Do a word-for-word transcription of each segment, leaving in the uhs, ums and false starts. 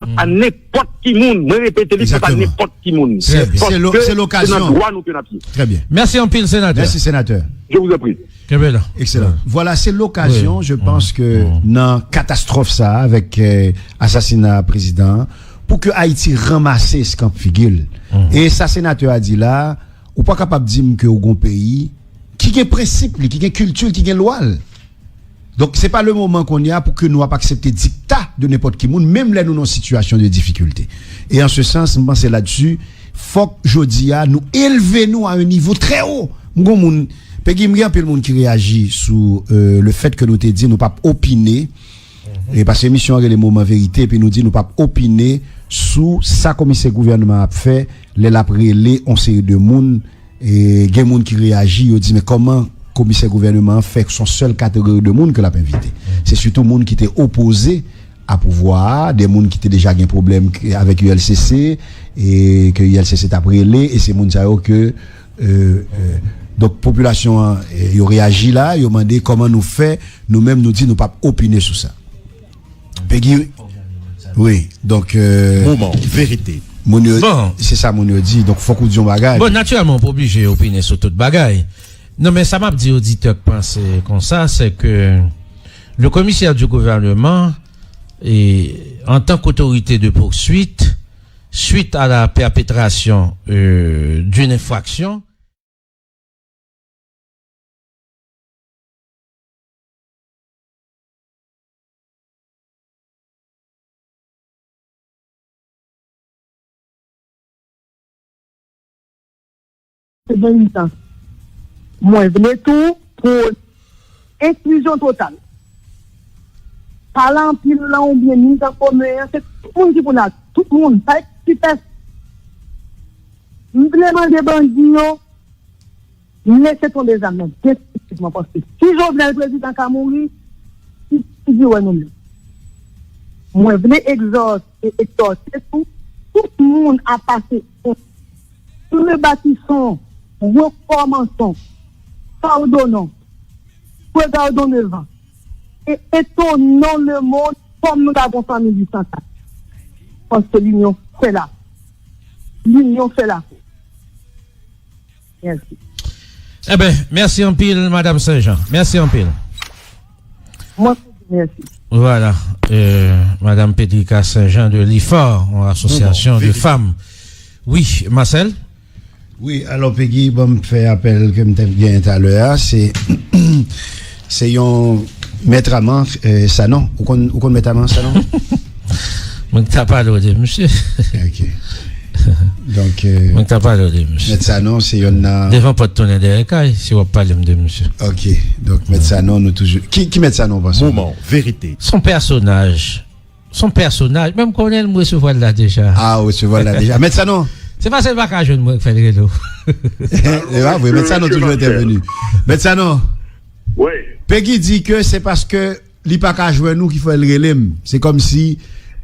a nenpòt ki moun. Mwen repete li, fòk a nenpòt ki moun. Paske se nan dwa nou ke n ap ye. Trè byen. Mèsi anpil, senatè. Mèsi, senatè. Je vous en prie. Kenbe la. Ekselan. Vwala, se lokazyon, je pense que nan katastwòf sa a, avèk, euh, asasina prezidan an, pou ke Ayiti ranmase eskanp figi l. E sa senatè a di la, ou pa kapab di m ke w gon peyi ki gen prensip li, ki gen kilti l, ki gen lwa l. Donk, se pa le moman kounye a pou ke nou ap aksepte dikta de nenpòt ki moun, menm lè nou nan sitiyasyon de difikilte. E an se sans, m panse ladsi, fòk jodi a nou elve nou a yon nivo trè wo. M gon moun, Pegi, m gen anpil moun ki reyaji sou, euh, le fèt ke nou te di nou p ap opine. E paske emisyon an rele Moman Verite, epi nou di nou p ap opine sou sa komisè gouvènman an ap fè lè l ap rele yon seri de moun. E gen moun ki reyaji, yo di, men kòman komisè gouvènman an fè s on sèl kategori de moun ke l ap envite? Se sitou moun ki te opoze a pouvwa a, de moun ki te deja gen pwoblèm k-, avèk U L C C, e ke U L C C t ap rele, e se moun sa yo ke, euh, euh, donk, popilasyon an, eh, yo reyaji la, yo mande kòman nou fè, nou menm nou di nou p ap opine sou sa. Pegi, wi, donk, euh, Moman Verite. Moun yo, se sa moun yo di, donk fòk ou di yon bagay. Bon, natirèlman, ou pa oblije opine sou tout bagay. Non, men sa m ap di oditè k panse konsa, se ke le commissaire du gouvernement, et en tant qu'autorité de poursuite, suite à la perpétration, euh, d'une infraction, Se gen itan. Mwen vle tou pou enklizyon total. Pale anpil lan oubyen miz an komen an, se tout moun ki pou la, tout moun, pa eksepte pèsonn. M vle mande bandi yo, lese tonbe zam nan definitivman, paske si Jovenel prezidan ka mouri, ki figi wè nou menm? Mwen vle egzòse, egzòse tou, tout moun ap pase yon rebatisan, rekòmansan, padonnan, regardons devant et étonnons le monde comme nous avons famille du Santa. Paske linyon fè la. Linyon fè la. Mèsi. Eben, mèsi anpil, Madanm Senjan. Mèsi anpil. Mwen, mèsi. Vwala. Euh, Madanm Pedrika Senjan de l'IFAR, yon asosyasyon de fanm. Wi, Marcel? Wi, alò, Pegi, ban m fè apèl ke m te genyen talè a, se, se yon Mèt Aman, euh, Sanon. Ou konn, ou konn Mèt Aman Sanon? Mwen ta pale w de misye. Ok. Donk, euh, mwen ta pale w de misye. Mèt Sanon, se yonn nan... Devan pòt tounen dèyè kay, si w ap pale m de misye. Ok. Donk, Mèt Sanon, nou toujou... Ki, ki Mèt Sanon, w panse? Moman Verite. Se yon pèsonaj. Se yon pèsonaj. Menm konnen l, m resevwa l la deja. Ah, w resevwa l la deja. Mèt Sanon! Se paske l pa ka jwenn mwen k fè l rele w. Se pa vre, Mèt Sanon toujou entèveni. Mèt Sanon! Wi. Pegi di ke se paske li pa ka jwenn ou ki fè l rele m. Se kòmsi,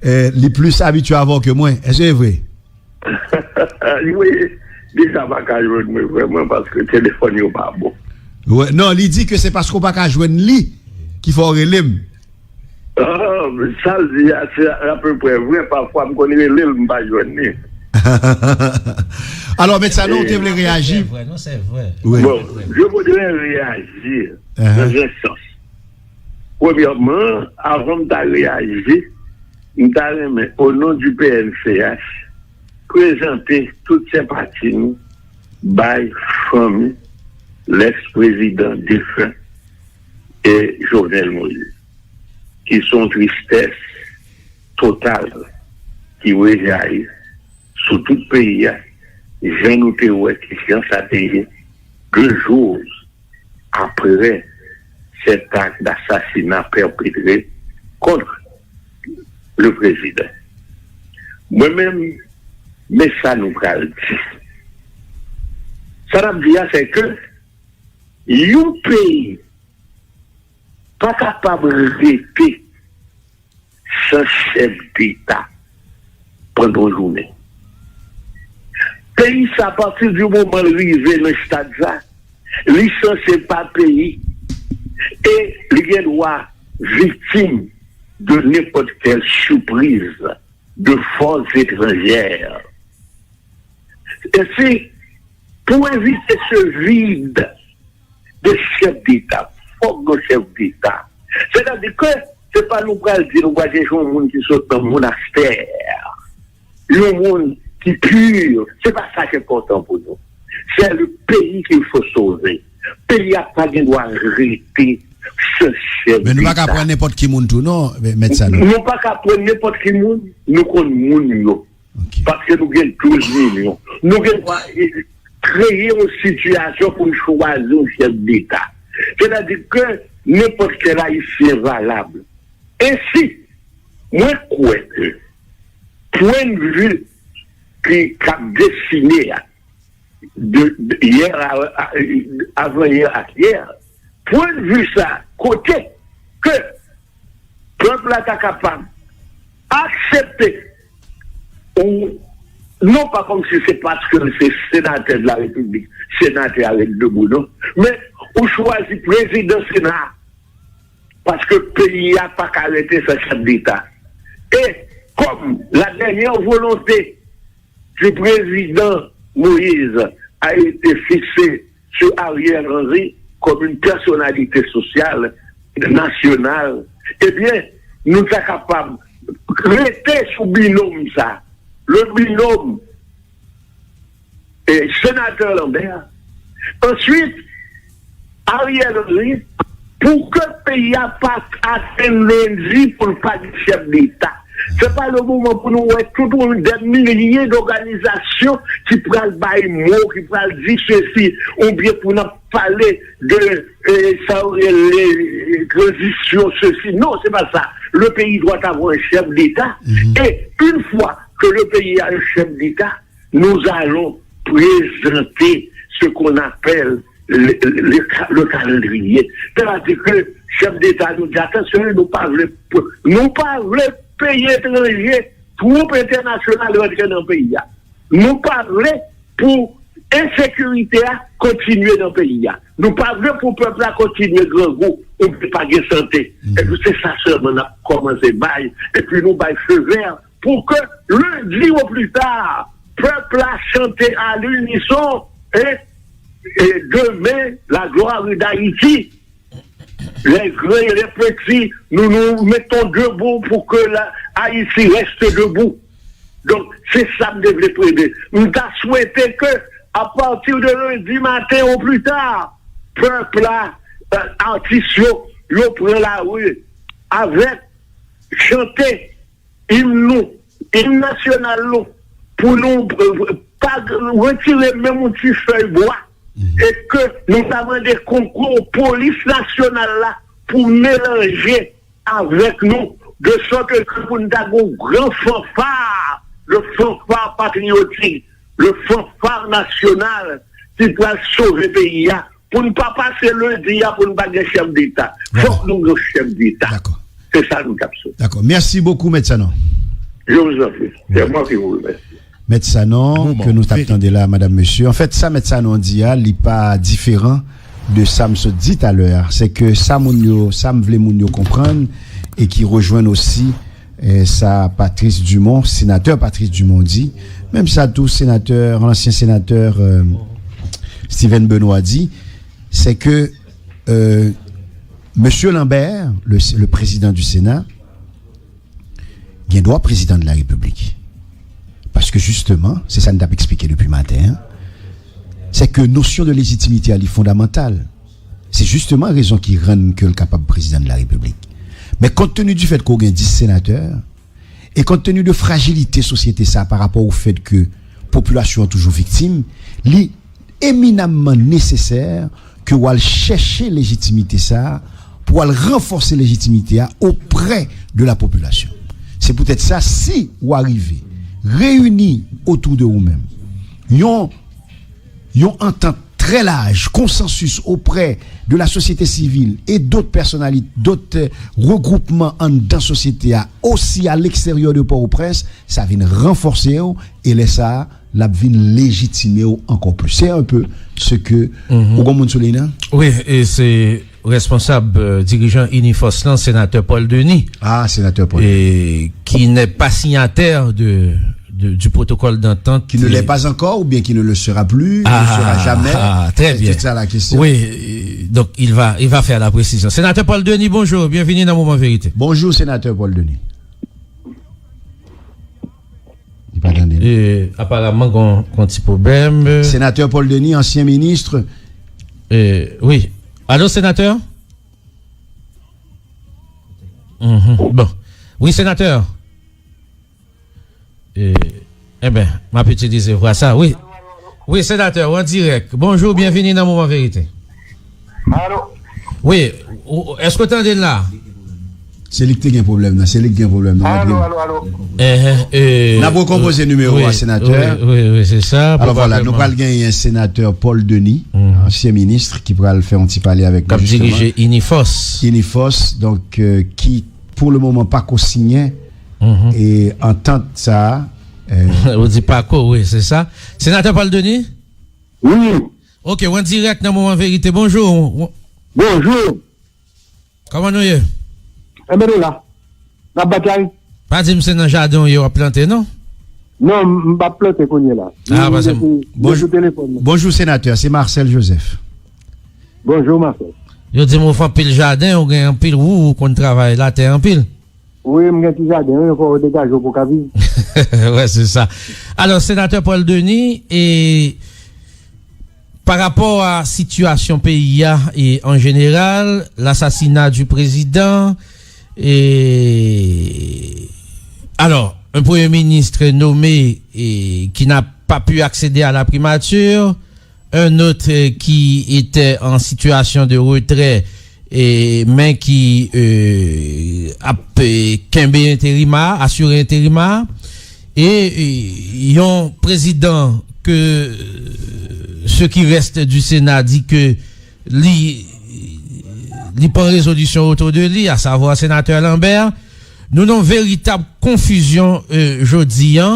eh, li plis abitye avè w ke mwen. Èske se vre? Wi, li sa pa ka jwenn mwen vrèman paske telefòn yo pa bon. Wi, non, li di ke se paske w pa ka jwenn li ki fè w rele m. Ah, sa l di a, se apeprè vre. Pafwa, m konn rele l, m pa jwenn li. Alò, Mèt Sanon, ou te vle reyaji? Se vre, non, se vre. Wi. Bon, je voudrais réagir dans un sens. Premyèman, avan m ta reyaji, m ta renmen, au nom du P N C H, prezante tout senpati nou bay fanmi lèks prezidan defen e Jovenel Moïse, ki se yon tristès total ki rejayi sou tout peyi a, jan nou te wè ke jan sa te ye de jou apre cet acte d'assassinat perpétré contre le président. Mwen menm, men sa nou pral di. Sa n ap di a, se ke yon peyi pa kapab rete san chèf deta pandan yon jounen. Peyi sa, apati di moman l rive nan stad sa, li sanse pa peyi e li gen dwa viktim de nenpòt kèl sipriz de fòs etranjè. Ensi, pou evite se vid de chèf deta, fòk gen chèf deta. Sètadi ke se pa nou pral di nou pral chèche yon moun ki sot nan monastè, yon moun ki pi, se pa sa ki enpòtan pou nou. Se le peyi ki fo sove. Peyi a pa gen dwa rete san chèf deta. Men nou pa ka pran nenpòt ki moun tou non, Mèt Sanon. Nou pa ka pran nenpòt ki moun, nou konn moun yo. Paske nou gen douz milyon. Nou gen dwa kreye yon sitiyasyon pou n chwazi yon chèf deta. Sètadi ke nenpòt kèl Ayisyen valab. Ensi, mwen kwè ke pwennvi ki k ap desine a, de, de yè, a, a, avan yè ak yè, pwennvi sa, kote ke pèp la ta kapab aksepte ou non pa kòmsi se paske l se senatè de la repiblik, senatè a ret debou non, men ou chwazi prezidan sena a paske peyi a pa ka rete san chèf deta. E kòm la dènyè volonte du président Moïse a été fixée sur Ariel Henry comme une personnalité sociale, nationale, ebyen, nou ta kapab rete sou binòm sa. Le binòm e senatè Lambert. Answit, Ariel Henry, pou ke peyi a pa atenn lendi pou l pa gen chèf deta. Se pa le moman pou nou wè tout yon dè milye dòganizasyon ki pral bay mo, ki pral di sesi, oubyen pou n ap pale de e, sa yo rele e, tranzisyon, sesi. Non, se pa sa. Le pays doit avoir un chef d'État. Et une fois que le pays a un chef d'État, nous allons présenter ce qu'on appelle le, le, le ca- le calendrier. Sètadi ke chèf deta nou di, atansyon, nou pa vle, nou pa vle peyi etranje, twoup entènasyonal rantre nan peyi a. Nou pa vle pou ensekirite a kontinye nan peyi a. Nou pa vle pou pèp la kontinye grangou oubyen pa gen sante. Epi se sa sèlman n ap kòmanse bay. Epi nou bay feu vert pou ke lendi o pli ta, pèp la chante à l'unisson et, et demain, la gloire d'Haïti. Les grands et les petits, nous nous mettons debout pour que la Haïti reste debout. Donk, se sa m te vle plede. M ta swete ke, apati de lendi maten o pli ta, pèp la, e, atis yo, yo pran lari avèk chante im nou, im nasyonal nou, pou nou e, pa retire menm yon ti fèy bwa, e ke nou ta mande konkou polis nasyonal la pou melanje avèk nou, de sòt ke pou n ta gen yon gran fanfa, le fanfa patriyotik, le fanfa nasyonal ki pral sove peyi a. Pou n pa pase lendi a, pou n pa gen chèf deta. Fòk nou gen chèf deta. Se sa nou t ap swete. Dakò. Mèsi bokou, Mèt Sanon. Je vous en prie. C'est moi qui vous remercie. Mèt Sanon, ke nou t ap tande la, madanm, mesye. Anfèt, sa Mèt Sanon di a, li pa diferan de sa m sot di talè a. Se ke sa moun yo, sa m vle moun yo konprann, e ki rejwenn osi, e, sa Patrice Dumont, senatè Patrice Dumont di, menm sa tou senatè, ansyen senatè, e, Steven Benoît di, se ke, e, mesye Lambert, le, le président du Sénat, gen dwa prezidan de la repiblik. Paske jisteman, se sa n t ap eksplike depi maten an, se ke nosyon de lejitimite a li fondamantal. Se jisteman rezon ki rann ke l kapab prezidan de la repiblik. Men kont tenu du fèt ke w gen dis senatè, e kont tenu de frajilite sosyete sa pa rapò o fèt ke popilasyon an toujou viktim, li eminamman nesesè ke w al chèche lejitimite sa a, pou w al ranfòse lejitimite a oprè de la popilasyon. Se poutèt sa, si w arive reyini otou de ou menm yon, yon antant trè laj, konsansis oprè de la sosyete sivil e dot pèsonalite, dot, e, regwoupman anndan sosyete a, osi a leksteryè de Pòtoprens, sa vin ranfòse w, e lè sa a, l ap vin lejitime w ankò plis. Se un peu ce que, ou gon moun sou liy nan? Wi, e se responsab, euh, dirijan Inifòs lan, senatè Paul Denis, ah, senatè Paul Denis, qui n'est pas signataire de, de, du protocole d'entente. Qui ne l'est pas encore ou bien qui ne le sera plus, ah, ne sera jamais. Ah, très bien. C'est ça la question. Oui, euh, donc il va, il va faire la précision. Sénateur Paul Denis, bonjour, bienvenue dans Moment Vérité. Bonjour, sénateur Paul Denis. Li pa tande. E, aparaman, gon, gon ti pwoblèm. Senatè Paul Denis, ansyen minis. E, wi. Alo, senatè? Mhm. Bon. Wi, senatè. E, enben, m ap itilize vwa sa, wi. Wi, senatè, ou an dirèk. Bonjou, byenvini nan Moman Verite. Alo? Wi, ou, èske w tande n la? Se li ki te gen pwoblèm nan, se li ki gen pwoblèm nan. Alo, alo, alo. N ap rekonpoze nimewo a, senatè. Wi, wi, wi, se sa. Alò, vwala, nou pral genyen senatè Paul Denis, ansyen minis, ki pral fè yon ti pale avèk nou, k ap dirije Inifòs. Inifòs, donk, euh, ki, pou le moman, pako siyen, e antant sa a, euh, ou di pako, wi, se sa. Senatè Paul Denis? Wi. Ok, ou an dirèk nan Moman Verite. Bonjou. Bonjou. Kòman nou ye? Enben, nou la. N ap batay. Pa di m se nan jaden w ye w ap plante, non? Non, m, m p ap plante kounye a la. Ah, paske m, bonjou, bonjou, senatè, se Marcel Joseph. Bonjou, Marcel. Yo di m ou fè anpil jaden, ou gen anpil wou, ou konn travay latè anpil. Wi, m gen ti jaden, wi, fò w degaje w pou w ka viv. Wè, se sa. Alò, senatè Paul Denis, e pa rapò a sitiyasyon peyi a, e an jeneral, lasasina di prezidan, e, alò, un premye minis nome, e, ki n a pa pu aksede a la primature, un autre, euh, qui était en situation de retrait, e, men ki, euh, ap, euh, kenbe enterima, asire enterima, e, e yon prezidan ke, euh, ceux qui restent du Sénat di ke li, li pran rezolisyon otou de li, à savoir senatè Lambert. Nou nan veritab konfizyon, euh, jodi a,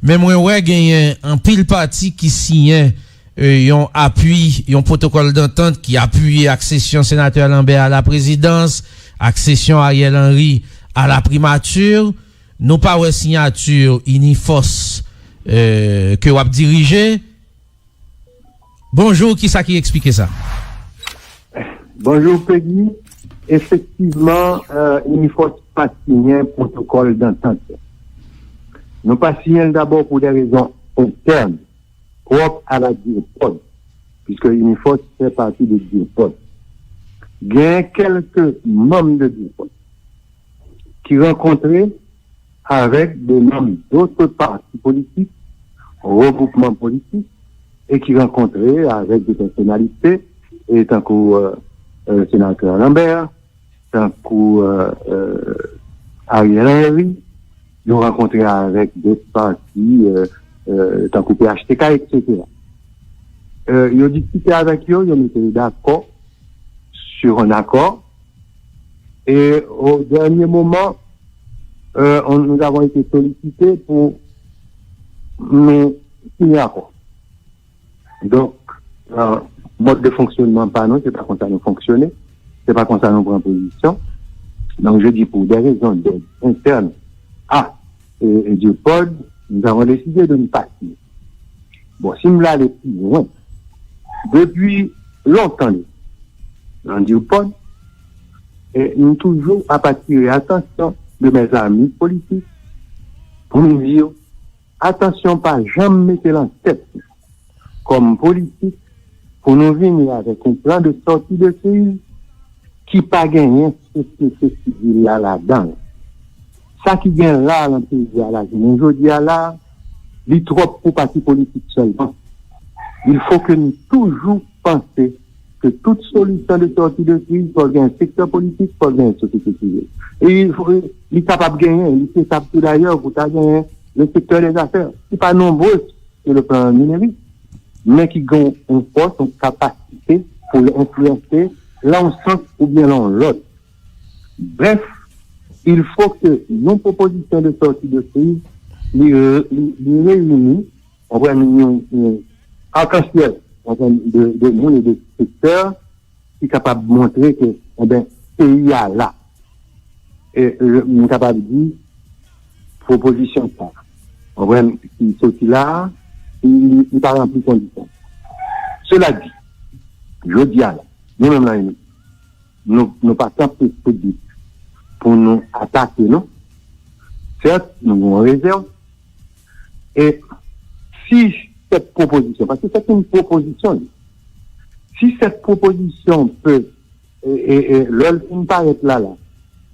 men mwen wè genyen anpil pati ki siyen e, yon apui, yon pwotokòl dantant ki apiye aksesyon senatè Lambert a la prezidans, aksesyon Ariel Henry a la primati. Nou pa wè siyati Inifòs, e, ke w ap dirije. Bonjou, kisa ki eksplike sa? Bonjou, Peggy. Efektivman, e, Inifòs pa siyen pwotokòl dantant. Nou pa siyen l dabò pou de rezon entèn. Pwòp a la DIRPOD, puisque Inifòs fè pati de DIRPOD. Gen kèlke manm de DIRPOD ki rankontre avèk de manm d'autres partis politiques, regroupements politiques, e ki rankontre avèk de pèsonalite, e tankou, euh, euh, senatè Lambert, tankou, euh, euh, Ariel Henry, yo rankontre avèk dòt pati, euh, euh, tankou P H T K, et cetera. Euh, yo diskite avèk yo, yo mete yo dakò sur un accord, et au dernier moment, euh, on, nous avons été sollicités pour nous signer accord. Donk, euh, mòd de fonksyonman pa nou, se pa konsa nou fonksyone, se pa konsa nou pran pozisyon. Donc, je dis, pour des raisons de, internes à, euh, DIRPOD, nous avons décidé de ne pas signer. Bon, si m vle ale pi lwen, depi lontan, nan DIRPOD, e nou toujou ap atire atansyon de mes amis politiques pou nou di yo, atansyon, pa janm mete nan tèt nou, kòm politik, pou nou vini avèk yon plan de sortie de crise ki pa genyen sosyete sivil la ladan l. Sa ki gen la nan peyi a la jounen jodi a la, li twòp pou pati politik sèlman. Il faut que nou toujou panse ke tout solisyon de sortie de crise, fò gen sektè politik, fò gen sosyete sivil. E li kapab genyen, li posib tou dayè pou ta genyen le secteur des affaires, ki pa nonbre sur le plan numérique, men ki gen yon fòs, yon kapasite pou l enfliyanse lan yon sans oubyen lan yon lòt. Bref, il faut que yon pwopozisyon de sortie de crise, li, li, li reyini, konprann, yon, yon arc-en-ciel, konprann, de, de moun e de sektè, ki kapab montre ke, enben, peyi a la. E, e, m kapab di, pwopozisyon sa, konprann, ki soti la a, li, li, li pa ranpli kondisyon. Sela di, jodi a la, nou menm nan Inite, nou, nou pa kanpe sou bit pou nou atake, non. Sèt, nou gen yon rezèv. E si cette proposition, paske se yon pwopozisyon, li, si cette proposition peut, e, e, e, lè l fin parèt la, la,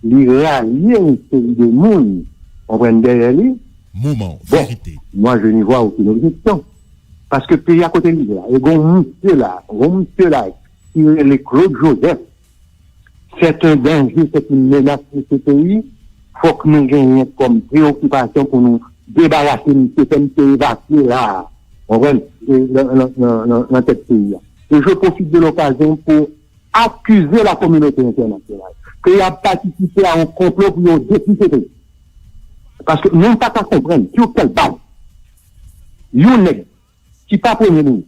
li ralye yon seri de moun, konprann, dèyè li, Moman bon, verite. Moi, je n'y vois aucune objection. Paske peyi a kote li la, e gon misye la, gon misye la, ki rele Claude Joseph, c'est un danger, c'est une menace pour ce pays. Fòk nou genyen kòm preyokipasyon pou nou debarase misye, fè misye evakye la, konprann, e nan, nan, nan, nan, nan tèt peyi a. E je profite de l'occasion pour accuser la communauté internationale ke y ap patisipe a yon konplo pou yo detwi se peyi. Paske nou pa ka konprann sou kèl baz yon nèg ki pa premye minis,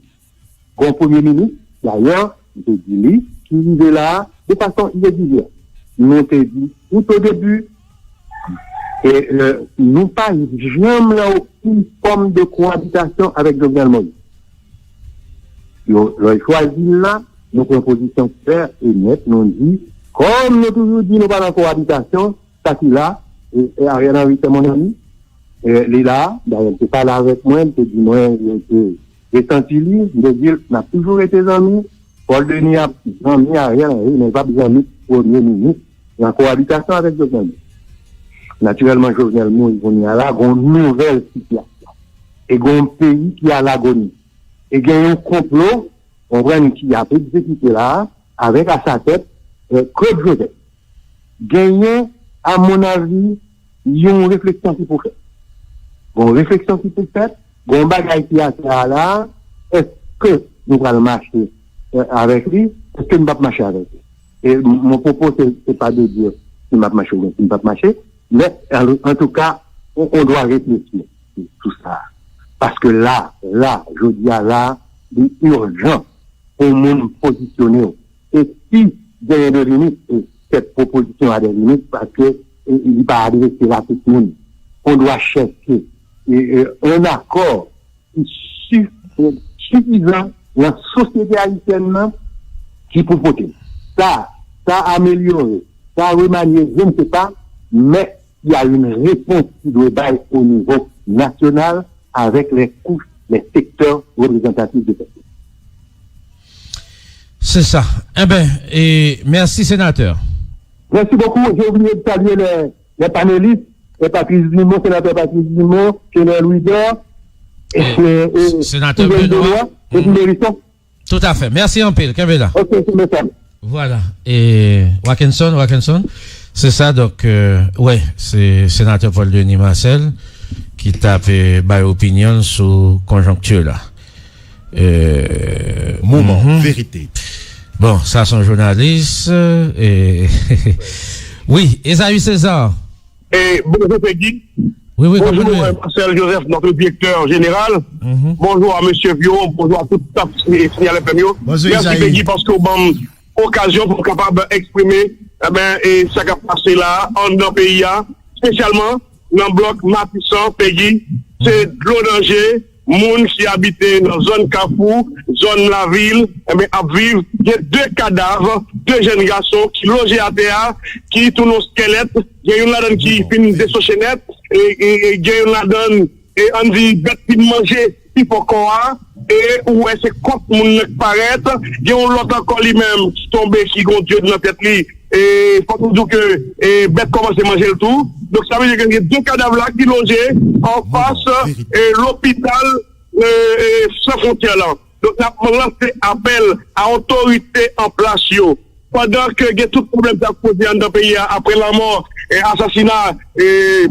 gon premye minis, dayè, m te di li, ki rive la a de fason iregilyè. Nou te di, tout o debi, e, e, nou pa janm nan okenn fòm de koabitasyon avèk Jovenel Moïse. Yo, lè yo chwazi l la, nou pran pozisyon klè e nèt, nou di, kòm nou toujou di nou pa nan koabitasyon, sa ki la, e, e Ariel Henry se mon ami, e, li la, dayè, l te pale avèk mwen, l te di mwen, e, e, resanti li, m te di l, n ap toujou rete zanmi, Paul Denis ap zanmi Ariel Henry, men l p ap zanmi premye minis nan koabitasyon avèk Jovenel Moïse. Natirèlman, Jovenel Moïse, kounye a la, gon nouvèl sitiyasyon. E gon peyi ki alagoni. E gen yon konplo, konprann, ki ap egzekite la a, avèk a sa tèt, e, Claude Joseph. Genyen, a mon avi, yon refleksyon ki pou fèt. Gon refleksyon ki pou fèt, gon bagay ki atè a la, èske nou pral mache, e, avèk li, èske nou p ap mache avèk li? E m- mon propos, se, se pa de dire si m ap mache oubyen si m p ap mache, men an, an tou ka, on, on doit réfléchir sur tout ça. Paske la, la, jodi a la, li ijan pou moun pozisyone w. E si genyen de limit, e cette proposition a des limites, paske, e, li pa adrese a tout moun. On doit chercher, e, e, un accord ki si- sifizan nan sosyete ayisyèn nan ki pou pote. Sa, sa amelyore, sa remanye, je ne sais pas, mais il y a une réponse qui doit être au niveau national avec les couches, les secteurs représentatifs de peuple. Se sa. Enben, e mèsi senatè. Merci beaucoup. J'ai oublié de saluer les, les panélistes, les Patrice Dumont, sénateur Patrice Dumont, Kenel Louidor, et, et, et Sénateur Steven Benoît. Benoît, et puis Lérisson. Tout à fait. Merci anpil. Kenbe la. Ok, c'est le message. Voilà. E Wakenson, Wakenson. Se sa, donk, euh, wè, se senatè Paul Denis Marcel ki t ap, euh, bay opinyon l sou konjonkti la. Euh, Moman mhm. Verite. Bon, sa se yon jounalis. Euh, e, wi, Esaü César. E, bonjou Peggy. Wi, wi, Bonjou konprann. Marcel Joseph, notre directeur général. Mhm. Bonjou a mesye Vyo, bonjou a tout staff Signal F M yo. Bonjou, Mèsi Esaü. Peggy paske w ban m okazyon pou m kapab eksprime, enben, e sa k ap pase la anndan peyi a, espesyalman nan blòk Matisan, Peggy, se dlo danje, moun ki abite nan zòn Kafou, zòn Lavil, enben, ap viv. Gen de kadav, de jèn gason ki loje atè a, ki tounen yon skèlèt. Gen youn ladan ki fin desoche nèt, e, e, e gen youn ladan, e, ann di, bèt fin manje pi fò kò a, e ou wè se kòk moun nan k parèt. Gen yon lòt ankò li menm ki tonbe, ki gen yon dyòd nan tèt li, e fòk nou di w ke, e, bèt kòmanse manje l tou. Donk sa vle di ke gen de kadav la ki lonje anfas, e, lopital, e, e, San Fwontyè lan. Donk n ap lanse apèl a otorite an plas yo. Pandan ke gen tout pwoblèm sa k poze anndan peyi a apre lanmò, e, asasina, e,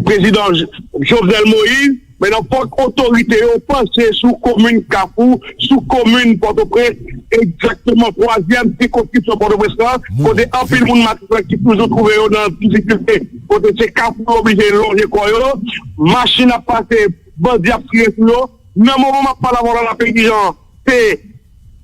prezidan J- Jovenel Moïse, men nan fòk otorite yo panse sou komin Kafou, sou komin Pòtoprens, egzakteman twazyèm sikonskripsyon Pòtoprens lan, kote anpil moun Matisan ki toujou twouve yo nan difikilte, kote se Kafou yo oblije lonje kò yo, machin ap pase, bandi ap tire sou yo. Nan moman m ap pale avè w la, la Peggy Jean, se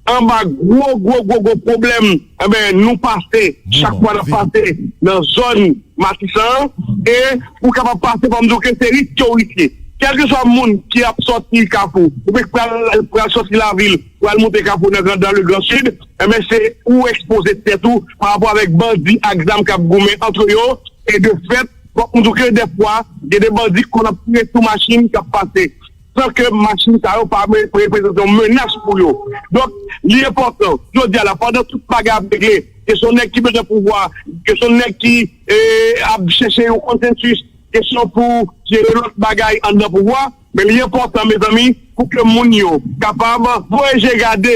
anba gwo, gwo, gwo, gwo pwoblèm, enben, nou pase, chak fwa n ap pase nan zòn Matisan an, e pou kapab pase, fò m di w ke se riske w riske. Kèlkeswa moun ki ap sòti Kafou, oubyen k pral, pral sòti lavil, pral monte Kafou nan gran, dans le Grand Sud, enben, se ou ekspoze tèt ou pa rapò avèk bandi ak zam k ap goumen antre yo, e de fèt, fòk m di w ke dèfwa, gen de bandi k konn ap tire sou machin k ap pase, san ke machin sa yo pa me-, reprezante yon menas pou yo. Donk, li enpòtan, jodi a la, pandan tout bagay ap regle, ke se yon nèg ki bezwen pouvwa, ke se yon nèg ki, eh, ap chèche yon konsansis, kesyon pou jere lòt bagay anndan pouvwa, men li enpòtan, mezanmi, pou ke moun yo kapab voye je gade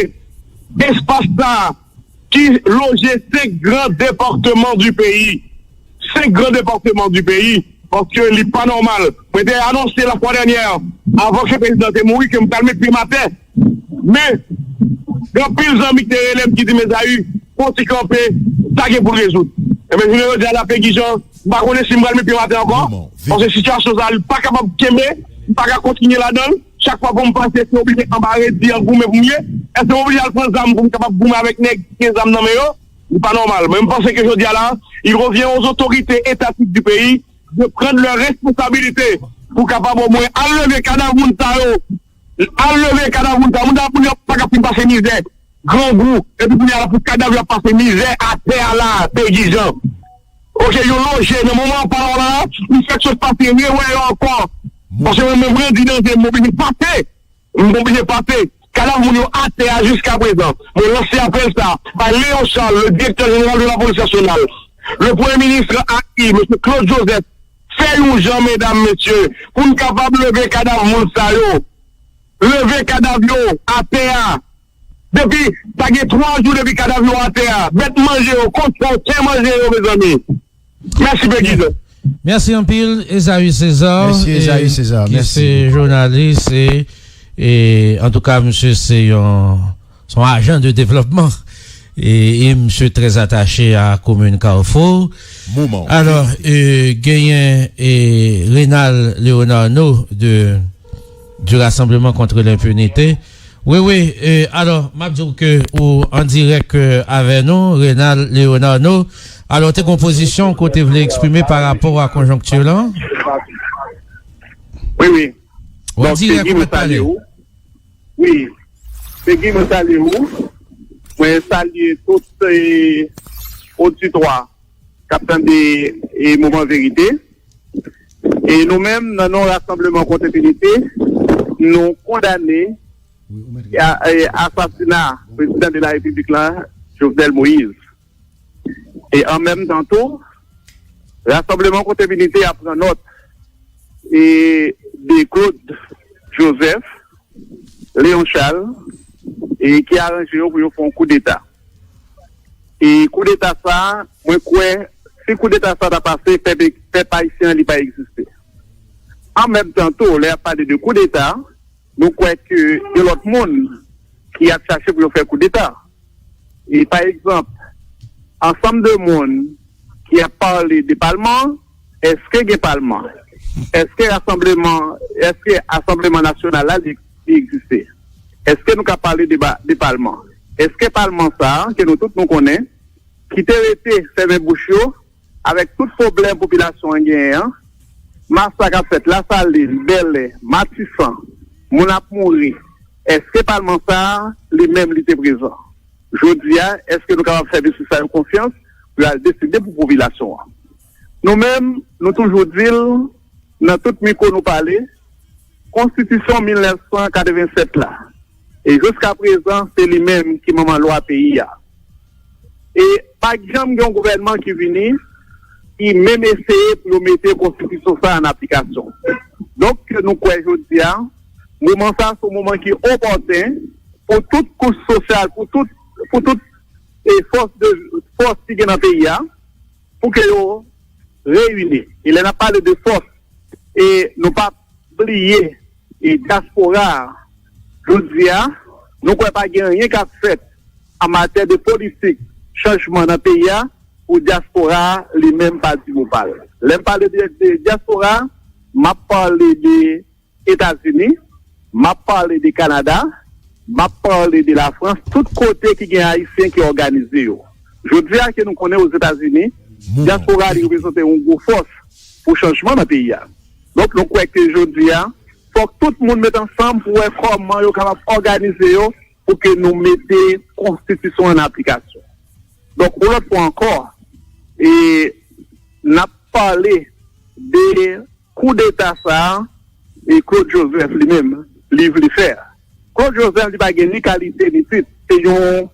espas sa a ki loje senk gran depatman di peyi. Senk gran depatman di peyi, paske li pa nòmal. Mwen te anonse lafwa dènyè, avan ke prezidan te mouri, ke m pral met pye m atè. Men, gen anpil zanmi ki te rele m ki di, Mezayi, fè yon ti kanpe, sa gen pou l rezoud. Enben, jounen jodi a la, Pegi Jan, m pa konnen si m pral met pye m atè ankò, paske sitiyasyon sa a, li pa kapab kenbe, m pa ka kontinye ladan l. Chak fwa pou m pase, se oblije anba redi an goumen pou m ye. Èske m oblije al pran zam pou m kapab goumen avèk nèg ki gen zam nan men yo? Li pa nòmal. Mwen, m panse ke jodi a la, il revient aux autorités étatiques du pays de prendre leurs responsabilités pou kapab omwen al leve kadav moun sa yo. Al leve kadav moun sa yo. Moun sa yo, moun yo pa ka fin pase mizè, grangou, epi kounye a la pou kadav yo ap pase mizè atè a la, Pegi Jan. Oke, yo loje. Nan moman an pale w la, m fèk sot pase rewè yo ankò. Paske mwen menm, redi nan je m, m oblije pase. M oblije pase. Kadav moun yo atè a jiska prezan. Mwen lanse apèl sa bay Léon Charles, le directeur général de la police nationale, le premye minis a i, mesye Claude Joseph, fè yon jan, medam, mesye, pou n kapab leve kadav moun sa yo. Leve kadav yo atè a. Depi, sa gen twa jou depi kadav yo atè a. Bèt manje yo, kochon, chen manje yo, mezanmi. Mèsi, Pegi Jan. Mèsi anpil, Esaü César, Mèsi, Esaü César, ki mèsi. Se jounalis e, e antouka, misye se yon, se yon ajan de devlòpman. E, e misye trè atache a komin Kafou. Moman. Alò, e, genyen, e, Renald Léonarno de du Rassemblement contre l'Impunité. Wi, wi, e, alò, m ap di w ke ou an dirèk, e, avè nou, Renald Léonarno. Alò, te gon pozisyon ke w te vle eksprime pa rapò a konjonkti lan? Wi, wi. Ou an dirèk, ou mèt pale. Wi. Pegi, mwen salye ou. Mwen salye tout, e, oditwa k ap tande, e, Moman Verite. E nou menm, nan non Rassemblement contre Impunité, nou kondane a-, e, asasina prezidan de la Repiblik la, Jovenel Moïse. E an menm tan tou, Rassemblement contre Impunité ap pran nòt e de Claude Joseph, Léon Charles, e ki aranje yo pou yo fè yon koudeta. E koudeta sa a, mwen kwè, si koudeta sa a ta pase, pèp, pèp ayisyen an, li pa egziste. An menm tan tou, lè y ap pale de koudeta, nou kwè ke gen lòt moun ki ap chache pou yo fè koudeta. E pa egzanp, ansanm de moun ki ap pale de palman, èske gen palman? Èske rasanbleman, èske Asanbleman Nasyonal la, li, li egziste? Èske nou ka pale de, ba- de palman? Èske palman sa a, ke nou tout nou konnen, ki te rete fèmen bouch yo, avèk tout pwoblèm popilasyon an genyen an, masak ap fèt Lasalin, Bèlè, Matisan, moun ap mouri, èske palman sa a, li menm, li te prezan? Jodi a, èske nou kapab fè mesye sa yo konfyans pou y al deside pou popilasyon an? Nou menm, nou toujou di l, nan tout mikwo nou pale, Konstitisyon mil nèf san katrevennsèt la, e jiska prezan, se li menm ki manman lwa peyi a. E pa janm gen yon gouvènman ki vini, ki menm eseye pou yo mete konstitisyon sa an aplikasyon. Donk, nou kwè jodi a, moman sa, se yon moman ki opòten pou tout kouch sosyal, pou tout, pou tout, e fòs de, fòs ki gen nan peyi a, pou ke yo reyini. E lè n ap pale de fòs, e nou pa bliye, e dyaspora a, jodi a, nou kwè pa gen anyen k ap fèt an matyè de politik chanjman nan peyi a, pou dyaspora a, li menm, pa di mo pa l. Lè m pale de, de dyaspora a, m ap pale de Etazini, m ap pale de Kanada, M ap pale de Lafrans, tout kote ki gen Ayisyen ki òganize yo. Jodi a ke nou konnen Ozetazini, dyaspora li reprezante yon gwo fòs pou chanjman nan peyi a. Donk, nou kwè ke jodi a, fòk tout moun met ansanm pou wè kòman yo kapab òganize yo pou ke nou mete konstitisyon an aplikasyon. Donk, yon lòt fwa ankò, e n ap pale de koudeta sa a, e Claude Joseph li menm, li vle fè a. Claude Joseph, li pa gen ni kalite ni tit. Se yon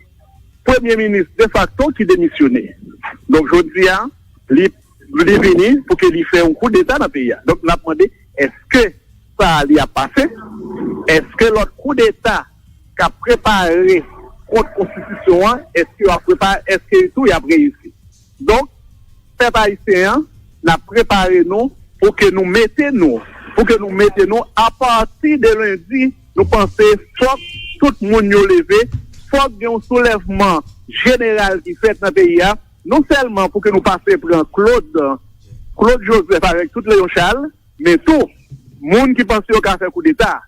premye minis defakto ki demisyone. Donk, jodi a, li, li vini pou ke li fè yon koudeta nan peyi a. Donk, n ap mande, èske sa a li ap pase? Èske lòt koudeta k ap prepare kont konstitisyon an, èske y ap prepare, èske tou y ap reyisi? Donk, pèp ayisyen an, n ap prepare nou pou ke nou mete nou, pou ke nou mete nou apati de lendi, nou panse fòk tout moun yo leve, fòk gen yon soulèvman jeneral ki fèt nan peyi a, non sèlman pou ke nou pase pran Claude, Claude Joseph avèk tout Léon Charles, men tou, moun ki panse yo ka fè koudeta.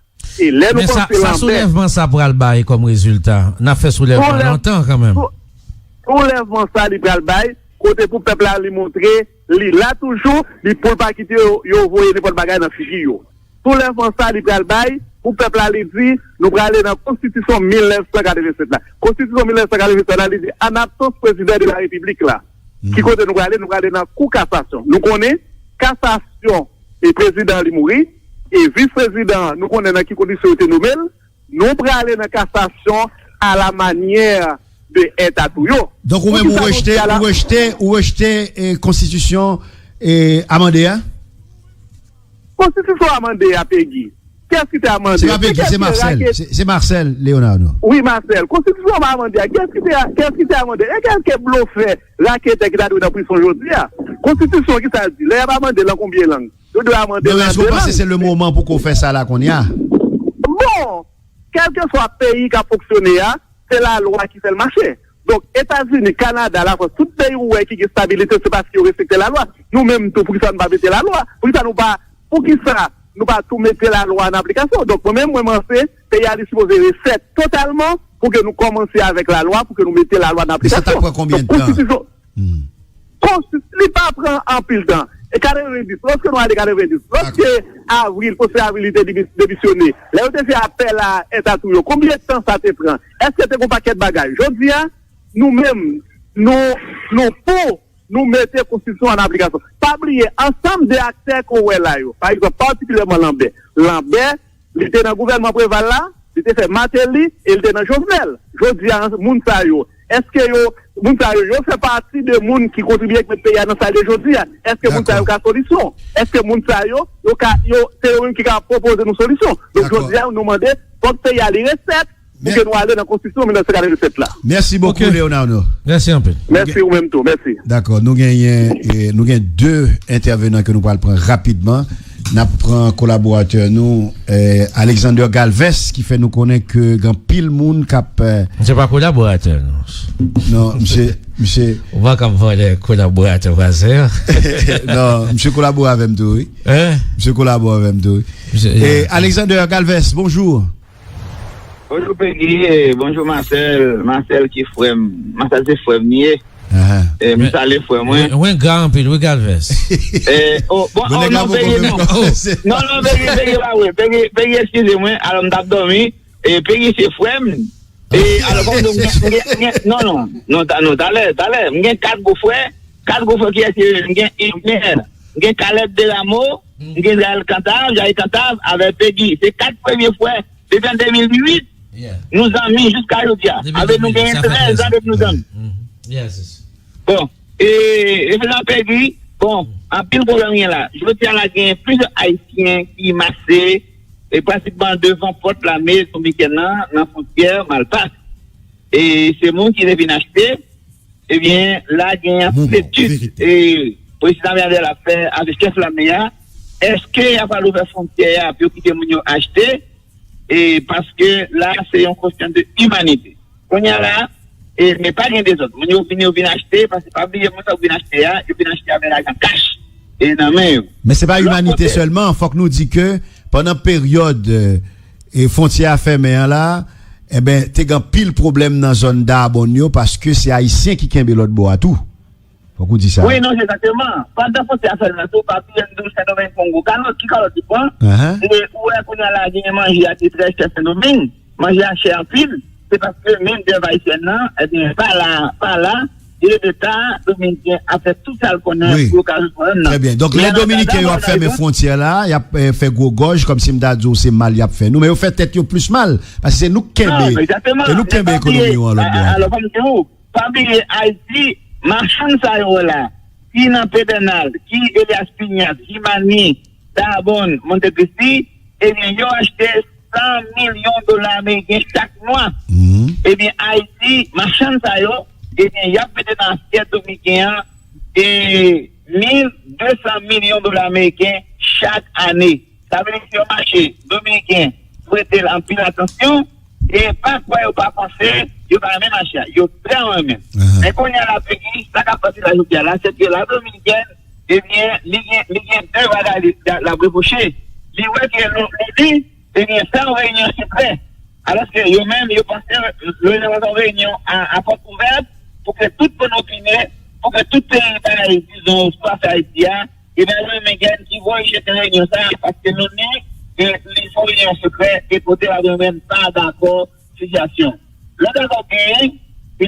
E lè nou panse Lambert, soulèvman sa pral bay kòm rezilta? N ap fè soulèvman lontan kanmenm. Soulèvman sa li pral bay, kote pou pèp la li montre li la toujou, li pou l pa kite yo, yo voye nenpòt bagay nan figi yo. Soulèvman sa li pral bay, pou pèp la li di, nou prale nan konstitisyon mil nèf san katrevennsèt la. Konstitisyon mil nèf san katrevennsèt la, li di, an absans prezidan de la repiblik la, ki kote nou prale? Nou prale nan kou kasasyon. Nou konnen kasasyon e prezidan an li mouri, e vis prezidan an, nou konnen nan ki kondisyon yo te nome l, nou prale nan kasasyon a la manyè de Ètatouyo. Donk ou menm ou rejte, ou rejte, ou rejte e, konstitisyon e, amande a? Konstitisyon amande a, Pegi. Kiyès ki te amande? Se pa Pegi, se Marcel. Se Marcel Leonardo. Wi, Marcel. Konstitisyon pa amande a. Kiyès ki te, kiyès ki te amande? E kèlke blofè, raketè ki ta dwe nan prizon jodi a. Konstitisyon ki sa l di? Lè y ap amande l nan konbyen lang? Yo dwe amande l nan de lang. Men èske w panse se le moman pou ko fè sa la kounye a? Bon, kèlkeswa peyi k ap fonksyone a, se lalwa ki fè l mache. Donk, Etazini, Kanada, Lafrans, tout peyi ou wè ki gen estabilite, se paske yo respekte lalwa. Nou menm tou, poukisa nou pa mete lalwa? Poukisa nou pa, poukisa nou pa tou mete lalwa an aplikasyon? Donk, mwen menm, mwen panse, peyi a li sipoze refèt totalman pou ke nou kòmanse avèk lalwa, pou ke nou mete lalwa an aplikasyon. Men sa t ap pran konbyen tan? Donk, konstitisyon, Konsti-, li pa pran anpil tan. E katrevendis, lòske nou ale katrevendis, lòske Avril, Pwofesè Avril li te demi-, demisyone, lè yo te fè apèl a Ètatouyo, konbyen tan sa te pran? Èske te gon pakèt bagay? Jodi a, nou menm, nou, nou pou nou mete konstitisyon an aplikasyon. Pa bliye, ansanm de aktè ke w wè la yo, pa egzanp, patikilyèman Lanbè. Lanbè, Li te nan gouvènman Preval la, li te fè Martelly e li te nan Jovenel. Jodi a, moun sa yo, èske yo, moun sa yo, yo fè pati de moun ki kontribye k met peyi a nan sa l ye jodi a? Èske moun sa yo ka solisyon? Èske moun sa yo, yo ka, yo, se yo menm ki ka pwopoze nou solisyon? Donk, jodi a, nou mande, fòk peyi a li refèt pou ke nou ale nan konstitisyon mil nèf san katrevennsèt la. Mèsi bokou, Leonardo. Mèsi anpil. Mèsi ou menm tou. Mèsi. Dakò, nou genyen, e, nou gen de entèvenan ke nou pral pran rapidman. N ap pran kolaboratè nou, eh, Alexander Galvez, ki fè nou konnen ke gen anpil moun k ap, eh, Misye pa kolaboratè, non. Non, misye, misye Ou pa ka vòlè kolaboratè vwazen an. Non, misye kolabore avè m tou, wi. Hein? Misye kolabore avè m tou, wi. Misye, eh, yeah. Alexander Galvez, bonjou. Bonjou, Peggy, eh, bonjou, Marcel. Marcel ki frè m. Marcel se frè m li ye. Ahan. Eh, m salye frè mwen. Mwen, mwen gra anpil, wi, Galvez. Eh, oh, bon, oh, non, Peggy, non. Non, non, Peggy, Peggy, pa vre. Peggy, Peggy, eskize mwen. Alò, m t ap dòmi. Eh, Peggy se frè m. Eh, alò, kòm nou, m gen, m gen, m gen, non, non. Non, ta-, non, talè, talè. M gen kat gwo frè. Kat gwo frè kiyès ki rele m? M gen Ibner. M gen Caleb Deramo. M gen Jael Cantave, Jael Cantave, avè Peggy. Se kat premye frè. Depi an de mil uit, yeah, nou zanmi jiska jodi a. Avè nou genyen trèz an depi nou zanmi. Mhm. Yes, yes. Bon, e, e se sa Peggy, bon, anpil pwoblèm gen la. Jodi a la genyen plizyè Ayisyen ki mache, e pratikman devan pòt lame dominiken nan, nan fwontyè Malpas. E se moun ki te vin achte, ebyen, la gen yon etid, e, prezidan Abinader ap fè avèk chèf lame a. Èske y ap al ouvè fwontyè a pou yo kite moun yo achte? E paske la, se yon kesyon de imanite. Kounye a la, e, men pa gen dezòd. Moun yo vin, yo vin achte, paske pa bliye, moun sa yo vin achte a, yo vin achte avèk lajan kach, e nan men yo. Men se pa imanite sèlman, fòk nou di ke pandan peryòd, e, e fwontyè a fèmen an la, Enben, te gen anpil pwoblèm nan zòn Dabòn yo, paske se Ayisyen ki kenbe lòt bò a tou. Fòk ou di sa. Wi, non, egzakteman. Pandan fwontyè a fèmen tou, pa bliye m di w Sendomeng fè yon gwo kalòt. Ki kalòt li pran? Ahan. E ou wè kounye a la, genyen manje a ki trè chè Sendomeng. Manje a chè anpil. Se paske menm dèv ayisyèn nan, ebyen, pa la, pa la. E de ta, Dominiken ap fè tout sa l konnen pou yo ka rezoud pwoblèm nan. Trè byen. Donk, lè Dominiken yo ap fèmen fwontyè la, y ap, eh, fè gwo gòj, kòmsi m ta di w se mal y ap fè nou, men yo fè tèt yo plis mal, paske se nou k kenbe, e nou k kenbe ekonomi yo an lòt bò. Alò, fò m di w, pa bliye Ayiti, machann sa yo la, ki nan Pedènal, ki Elias Piñas, ki Mani, Dabòn, Monte Cristi, ebyen, yo achte san milyon dola ameriken chak mwa. Ebyen, Ayiti, machann sa yo, ebyen, y ap mete nan asyèt dominiken an, e, mil de san milyon dola ameriken chak ane. Sa vle di si yon mache dominiken prete l anpil atansyon, e pa kwè yo pa panse, yo pa renmen mache a. Yo trè renmen. Men kounye a la, Pegi, sa k ap pase la jodi a la, se ke la Dominikèn, ebyen, li gen, li gen de bagay li, l ap repwoche. Li wè ke l, li, ebyen, fè yon reyinyon sekrè. Alòske yo menm, yo panse, yo fè yon reyinyon a, a pòt ouvè pou ke tout moun opine, pou ke tout peyi bay, dizon, espas Ayiti a, e bay Dominiken ki voye jete reyinyon sa a, paske nou ni, e, li fè yon reyinyon sekrè, e kote la Dominiken pa dakò sitiyasyon. Lòt ankò genyen, e,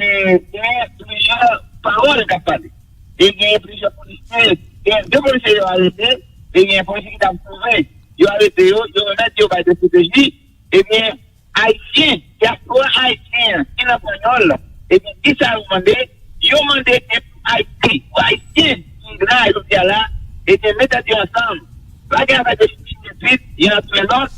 genyen plizyè pawòl k ap pale. E genyen plizyè polisye, genyen de polisye yo arete, e genyen polisye ki t ap twouve. Yo arete yo, yo remèt yo bay D C P J, ebyen, Ayisyen, dyaspora ayisyen an ki nan Panyòl, ebyen, kisa yo mande? Yo mande ke pou Ayiti, pou Ayisyen ki la jodi a la, ebyen, met tèt yo ansanm. Pa gen afè de chit, chit, chit, youn ap touye lòt,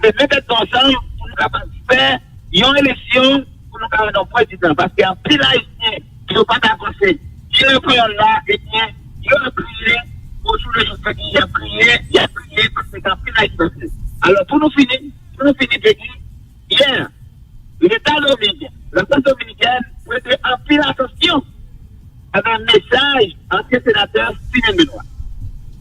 men met tèt nou ansanm pou nou kapab fè yon eleksyon pou nou ka rann yon prezidan. Paske anpil Ayisyen ki yo pa ta panse, ki nan Panyòl la, ebyen, yo ap kriye, o jou le jou, y ap kriye, y ap kriye, paske gen anpil Ayisyen. Alò, pou nou fini, pou nou fini, Pegi, yè, Leta Dominiken, laprès dominikèn, prete anpil atansyon avè mesaj ansyen senatè Steven Benoît.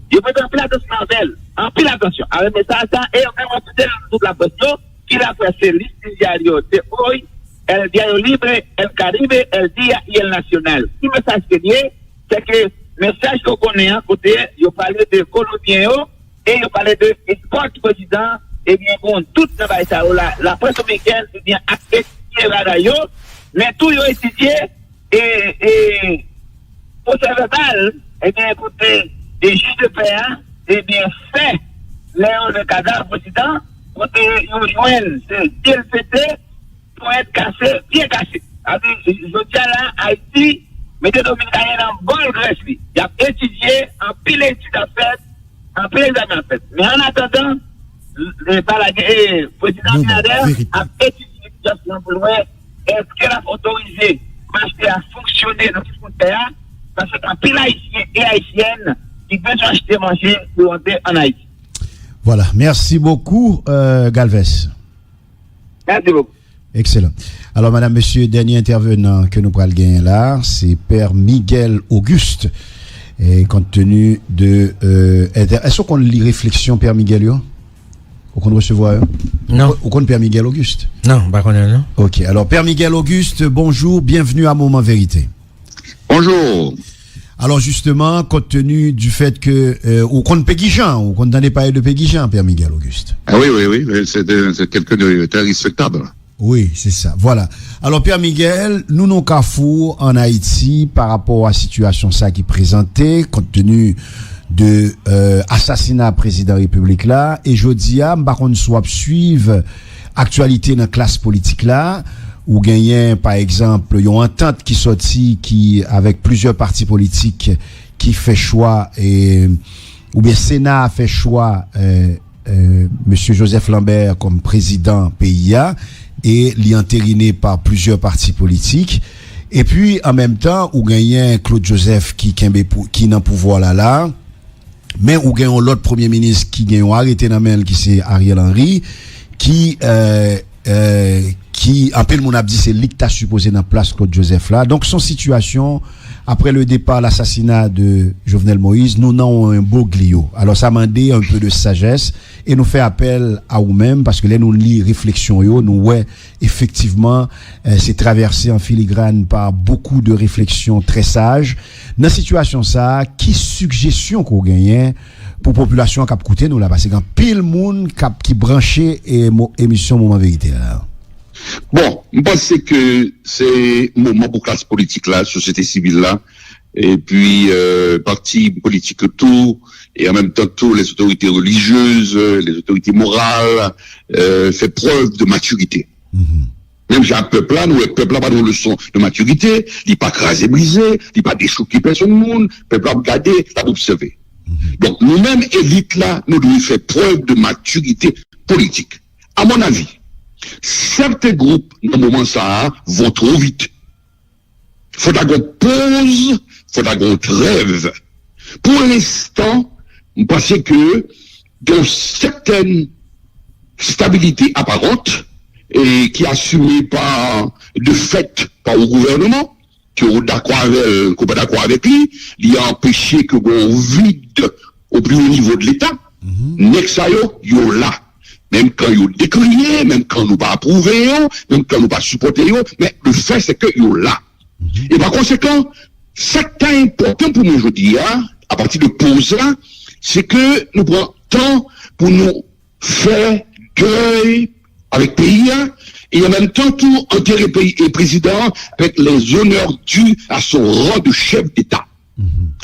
Yo prete anpil atansyon avè l, anpil atansyon avè mesaj sa, e yo menm anpil tout laprès yo, ki laprès se Listin Diario, se Hoy, El Diario Libre, El Caribe, El Día y El Nacional. Ki mesaj ke l ye? Se ke mesaj ke w konnen an, kote yo pale de kolonbyen yo, e yo pale de espòt prezidan, ebyen, bon, tout nan bagay sa yo la, laprès dominikèn, ebyen, ap etidye bagay yo, men tou yo etidye, e, e, pwosè vèbal, ebyen, kote, e jij de pè a, ebyen, fè, lè yo le kadav prezidan, kote yo jwenn, se, pye l pete, ponyèt kase, pye kase. Sa vle di, jodi a la, Ayiti mete Dominik Ayè nan bòl grès li. Y ap etidye, anpil etid ap fèt, anpil egzamen ap fèt. Men annatandan, e, pa la, e, Prezidan Abinader ap etidye sitiyasyon an pou l wè èske l ap otorize mache a fonksyone nan tout fwontyè a, paske anpil Ayisyen e Ayisyèn ki bezwen achte manje pou yo rantre ann Ayiti. Voilà. Merci beaucoup, euh, Galvez. Merci beaucoup. Excellent. Alors, madame, monsieur, dènye entèvenan ke nou pral genyen la, se Pè Miguel Auguste. E kont tenu de, euh, entè-, èske w konn li refleksyon Pè Miguel yo? Ou konn resevwa yo? Non. Ou konn Pè Miguel Auguste? Non, m pa konnen, non. Ok. Alors, Pè Miguel Auguste, bonjour, bienvenue à Moment Vérité. Bonjour. Alors justement, compte tenu du fait que, euh, ou konn Pegi Jan, ou konn tande pale de Pegi Jan, Pè Miguel Auguste. Ah oui, oui, oui, c'est de, c'est quelqu'un de très respectable. Wi, se sa. Vwala. Alò, Pè Miguel, nou nan kafou ann Ayiti pa rapò a sitiyasyon sa ki prezante, kont teni de, euh, asasina prezidan repiblik la. E jodi a, m pa konn si w ap swiv aktyalite nan klas politik la. Ou genyen, pa egzanp, yon antant ki sòti, ki, avèk plizyè pati politik, ki fè chwa, e, oubyen Sena a fè chwa, e, e, mesye Joseph Lambert kòm prezidan peyi a, e li anterine pa plizyè pati politik. Epi, an menm tan, ou genyen Claude Joseph ki kenbe pou, ki nan pouvwa la la. Men ou gen yon lòt premye minis ki gen yon arete nan men l, ki se Ariel Henry, ki, e, e, ki anpil moun ap di se li ki ta sipoze nan plas Claude Joseph la. Donk, se yon sitiyasyon, après le départ, l'assassinat de Jovenel Moïse, nou nan yon enbroglyo. Alò, sa mande un peu de sagesse e nou fè apèl a ou menm, paske lè nou li refleksyon yo, nou wè efektivman, eh, se travèse an filigran pa beaucoup de réflexions très sages. Nan sitiyasyon sa a, ki sigjesyon ke w genyen pou popilasyon an k ap koute nou la, paske gen anpil moun k ap, ki branche e mo, emisyon Moman Verite la. Bon, m panse ke se moman pou klas politik la, sosyete sivil la, epi euh, pati politik yo tou, e an menm tan tou les autorités religieuses, les autorités morales, euh, fè prèv de matirite. Menm jan ak pèp la, nou wè pèp la pa nan leson de matirite, li pa kraze brize, li pa dechouke pèsonn moun, pèp la ap gade, l ap obsève. Donk, nou menm elit la, nou dwe fè prèv de matirite politik. À mon avis, certains groupes, nan moman sa a, vont trop vite. Fò ta gon poz, fò ta gon trèv. Pou lenstan, m panse ke gen yon sètèn stabilite aparant e ki asime pa, de fèt, pa yon gouvènman, ke w dakò avè l, ke w pa dakò avèk li, li anpeche ke gon vid au plus haut niveau de l'État. Nèg sa yo, yo la. Menm kan yo dekriye, menm kan nou pa apwouve yo, menm kan nou pa sipòte yo, men le fait c'est que yo la. E pa konsekan, sa k ta enpòtan pou mwen jodi a, apati de poz la, se ke nou pran tan pou nou fè dèy avèk peyi a, e an menm tan tou antere peyi e prezidan an avec les honneurs dus à son rang de chef d'État.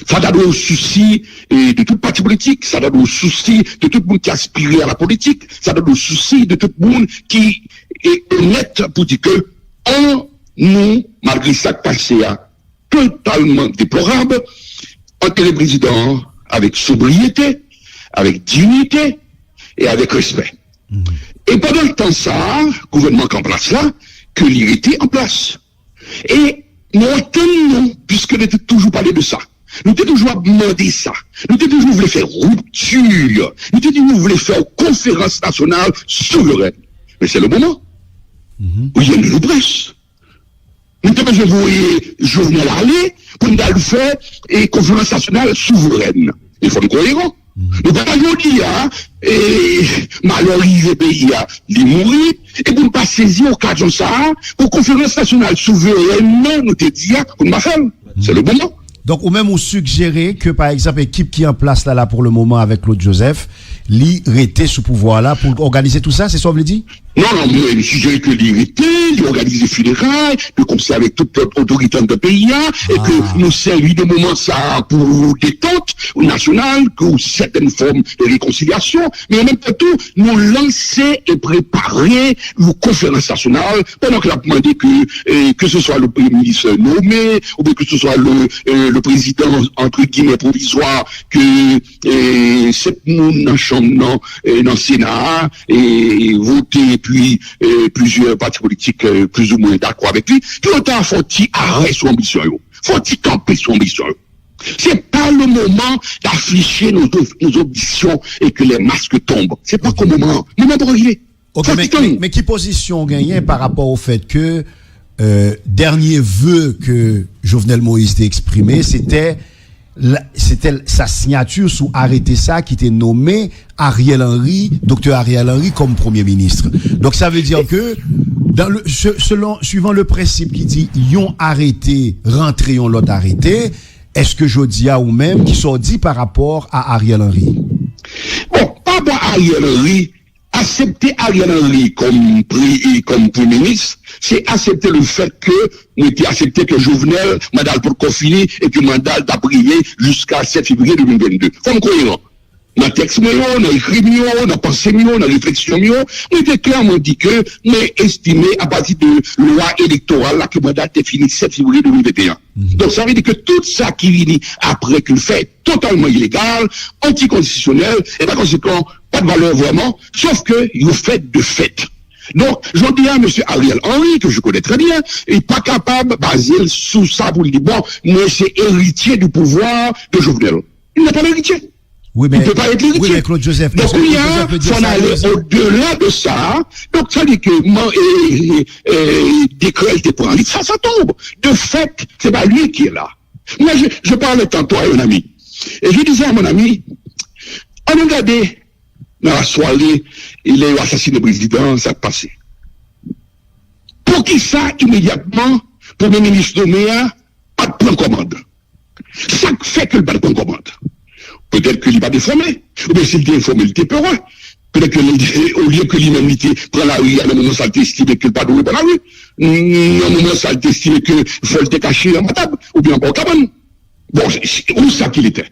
Sa ta dwe yon sousi eh, de tout pati politik, sa ta dwe yon sousi de tout moun ki aspire a la politik, sa ta dwe yon sousi de tout moun ki eh, onèt pou di ke an nou, malgre sa k pase a, totalman deplorab, antere prezidan an avèk sobriyete, avèk diyite e avèk respè. E pandan tan sa a, gouvènman k an plas la, ke li rete an plas. E nou antann nou, piske nou te toujou pale de sa. Nou te toujou ap mande sa. Nou te toujou vle fè ripti. Nou te toujou vle fè yon konferans nasyonal souverèn. Men se le moman. Ou ye nou pres. Nou te bezwen voye Jovenel ale pou n t al fè e konferans nasyonal souverèn. E fò n koeran. Nou pa jodi a, e, malè rive peyi a, li mouri, e pou n pa sezi okazyon sa a, pou konferans nasyonal souverèn nan nou te di a, pou n pa fè l. Se le moman. Donk, ou menm ou sigjere ke, pa egzanp, ekip ki an plas la, la, pour le moment, avec Claude Joseph, li rete sou pouvwa la pou l òganize tou sa, se sa w vle di? Non, non, mwen, m sijere ke li rete, li òganize fineray, de konsè avèk tout lòt otorite anndan peyi a, e ke nou sèvi de moman sa a pou detant nasyonal, pou sètèn fòm de rekonsilyasyon, men an menm tan tou, nou lanse e prepare yon konferans nasyonal, pandan ke l ap mande ke, eh, ke se swa le premye minis nome, oubyen ke se swa le, eh, le prezidan, antre gimè, pwovizwa, ke, eh, sèt moun nan chanm nan, eh, nan Sena a, eh, vote, epi, eh, plizyè pati politik, eh, plizoumwen dakò avèk li, ke yo ta fè yon ti arè sou anbisyon yo. Fè yon ti kanpe sou anbisyon yo. C'est pas le moment d'afficher nos, nos ambitions et que les masques tombent. C'est pas qu'au moment. Moman poko rive. Ok, men, men, men ki pozisyon w genyen pa rapò au fait que euh, dènye ve ke Jovenel Moïse te eksprime, se te la- se te sa siyati sou arete sa ki te nome Ariel Henry, doktè Ariel Henry kòm premye minis. Donk, sa vle di ke dans le, se- selon, suivant le prensip ki di yon arete rantre yon lòt arete, èske jodi a ou menm, ki sa w di pa rapò a Ariel Henry? Bon, pa rapò a Ariel Henry, aksepte Ariel Henry kòm pre- kòm premye minis, se aksepte le fait que mwen te aksepte ke Jovenel, manda l potko fini e ke manda l t ap rive jiska sèt fevriye de mil vennde. Fò m koeran. Nan tèks mwen yo, nan ekri m yo, nan panse m yo, nan refleksyon m yo, mwen te klèman di ke mwen estime, apati de lwa elektoral la, ke manda te fini sèt fevriye de mil venteyen. Donk, sa vle di ke tout sa ki vini apre ke l fè totalman ilegal, antikonstitisyonèl, e pa konsekan, pa de valè vrèman, sof ke yo fèt de fèt. Donk, jodi a, mesye Ariel Henry, ke je connais très bien, li pa kapab baze l sou sa pou l di, bon, mwen se eritye du pouvoir de Jovenel. Il n'est pas l'héritier. Il ne peut pas être l'héritier. Donk, kounye a, fò n ale au-delà de ça. Donk, tandis que man, e, e, e, décret te pran li, ça, ça tombe. De fait, c'est pas lui qui est là. Moi, je, je parlais tantôt à un ami. Et je disais à mon ami, ann gade nan lasware, e lè yo asasinen prezidan, sa k pase. Poukisa imedyatman premye minis nome a pa t pran kòmand? Sa k fè ke l pa t pran kòmand? Petèt ke li pa t enfòme, oubyen si l te enfòme, li te pere. Petèt ke li, olye ke li menm li te pran lari a nan moman sa l te estime ke l pa dwe pran lari, nan moman sa l te estime ke fò l te kache anba tab oubyen anba yon kabann. Bon, c'est où ça qu'il était?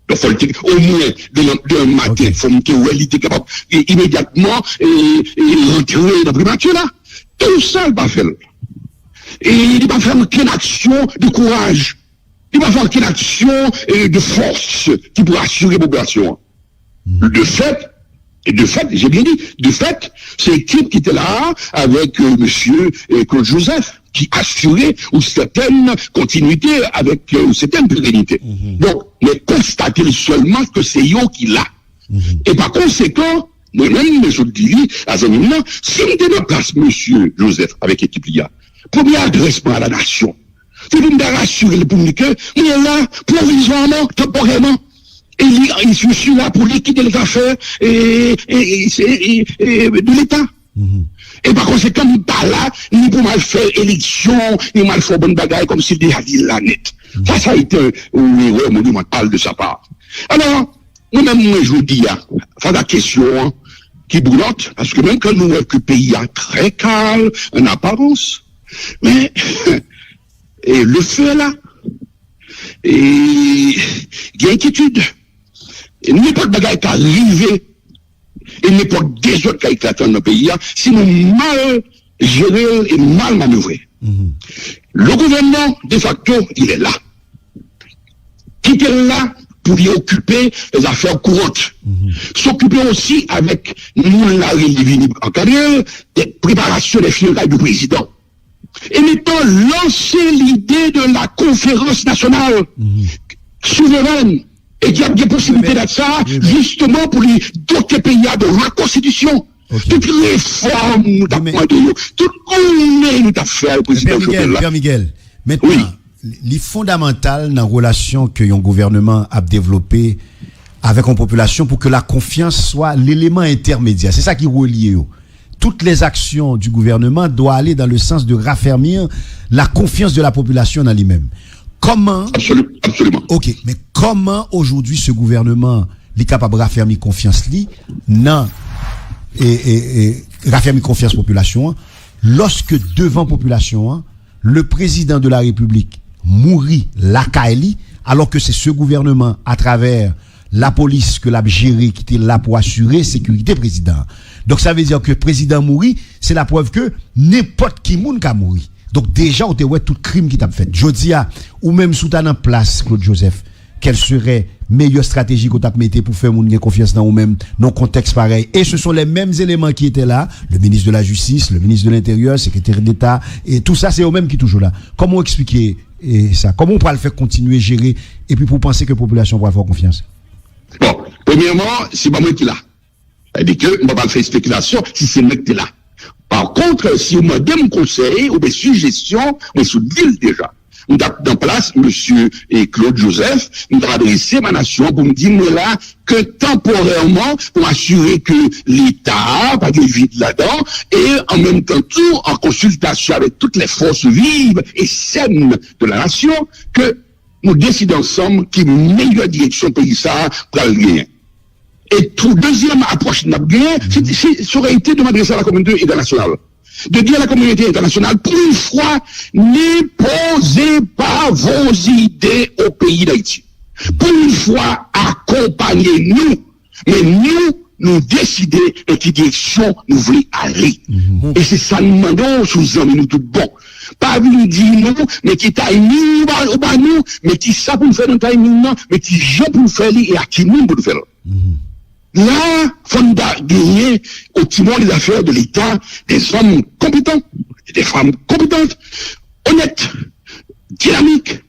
Donk, fò l te, omwen, demen, demen maten, fò m te wè li te kapab, e, imedyatman, e, e, rantre nan primati la. Tou sa, l pa fè l. E li pa fè okenn aksyon de kouraj. Li pa fè okenn aksyon, e, de fòs ki pou asire popilasyon an. De fèt, e de fèt, j'ai bien dit, de fèt, se ekip ki te la avèk, e, mesye, e, Claude Joseph, ki asire yon sètèn kontinite avèk, e, yon sètèn perenite. Donk, mwen konstate l sèlman ke se yo ki la. E pa konsekan, mwen menm, mwen sot di li a zanmi m nan, si m te nan plas mesye Joseph avèk ekip li a, premye adrès mwen a la nasyon, se pou m ta rasire l, pou m di ke mwen la pwovizwaman, tanporèman. E li, e je suis là pou likide lèzafè, e, e, e, e, e, de Leta. E pa konsekan, m pa la ni pou m al fè eleksyon, ni m al fè yon bann bagay kòmsi l deja di l la nèt. Ça, ça a été une erreur monumentale de sa part. Alors, mwen menm, mwen, jodi a, fas a kesyon an ki boulant, paske menm kan nou wè ke peyi a très calme en apparence, men, e le fè la, e gen enkyetid. E nenpòt bagay ka rive, e nenpòt dezòd ka eklate nan peyi a, si nou mal jere l e mal manevre. Le gouvernement, de facto, il est là. Kite l la pou li okipe les affaires courantes. S'occuper aussi avec moun la rele vini ankadre l, de préparation des funérailles du président. Et maintenant, lancer l'idée de la conférence nationale souveraine, e ki ap gen posiblite dat sa, jisteman pou li dote peyi a de rekonstitisyon. Tout refòm nou t ap mande yo, tout goumen nou t ap fè a prezidan Jovenel la. Pierre Miguel, mentnan, li fondamantal nan relasyon ke yon gouvènman ap devlope avèk yon popilasyon pou ke la konfyans swa leleman entèmedyè. Se sa ki relye yo. Toutes les actions du gouvernement doivent aller dans le sens de raffermir la confiance de la population dans lui-même. Comment... Absolument. Ok, men kòman aujourd'hui ce gouvernement li kapab rafèmi konfyans li nan e, e, e, rafèmi konfyans popilasyon an, lòske devan popilasyon an, le président de la République mouri lakay li, alors que c'est ce gouvernement, à travers lapolis ke l ap jere, ki te la pou asire sekirite prezidan an. Donk, sa vle di ke prezidan mouri, se laprèv ke nenpòt ki moun ka mouri. Donk, deja, ou te wè tout krim ki t ap fèt. Jodi a, ou menm, si w ta nan plas Claude Joseph, quelle serait meilleure stratégie ke w t ap mete pou fè moun gen konfyans nan ou menm nan yon kontèks parèy? Et ce sont les mêmes éléments qui étaient là, le ministre de la Justice, le ministre de l'Intérieur, secrétaire d'État, et tout ça, se yo menm ki toujou la. Kòman w eksplike e sa? Kòman w pral fè kontinye jere epi pou w panse ke popilasyon pral fè w konfyans? Bon, premyèman, se pa mwen ki la. Sa vle di ke m pa pral fè espekilasyon si se mwen ki te la. Pa kont, si w mande m konsèy oubyen sijesyon, mwen sot di l deja. M t ap nan plas mesye, e, Claude Joseph, m t ap adrese m a nasyon an pou m di mwen la ke tanporèman pou m asire ke Leta a pa gen vid ladan e an menm tan tou an konsiltasyon avèk tout les forces vives et saines de la nation ke nou deside ansanm ki meyè direksyon peyi sa a pral genyen. E tou, dezyèm apwòch n ap genyen, se, se, sa aurait été de m'adresser à la communauté internationale. De dire à la communauté internationale, pour une fois, ne posez pas vos idées au pays d'Haïti. Pour une fois, akonpanye nou. Men nou, nou deside nan ki direksyon nou vle ale. E se sa n mande w sou zanmi nou tout bon. Pa vin di nou, men ki timing ou ba, ou ba nou, men ki sa pou n fè nan timing nan, men ki jan pou n fè li e a ki moun pou n fè l. La, fò n ta genyen au timon des affaires de l'État des hommes compétents, des femmes compétentes, honnêtes, dynamiques,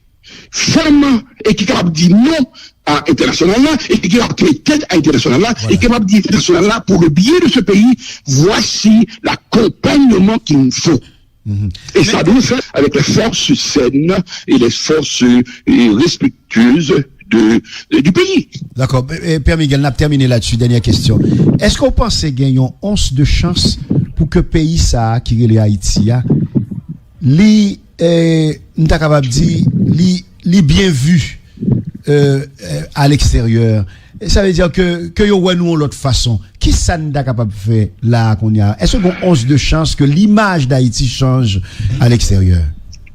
fèm e ki kapab di non à international là, et qui a pété à international là, et qui m'a dit international là, pour le bien de ce pays, voici l'accompagnement qu'il nous faut. Et ça, nous le fait avec les forces saines et les forces euh, respectueuses de, euh, du pays. Dakò. Pè Miguel, n ap tèmine la dsi. Dènyè kesyon. Èske w panse gen yon ons de chans pou ke peyi sa a ki rele Ayiti a, li, eh, m ta kapab di, li, li byen vi euh, euh, à l'extérieur. Sa vle di ke, ke yo wè nou yon lòt fason. Kisa n ta kapab fè la a kounye a? Èske gen yon ons de chans ke limaj Dayiti chanje à l'extérieur?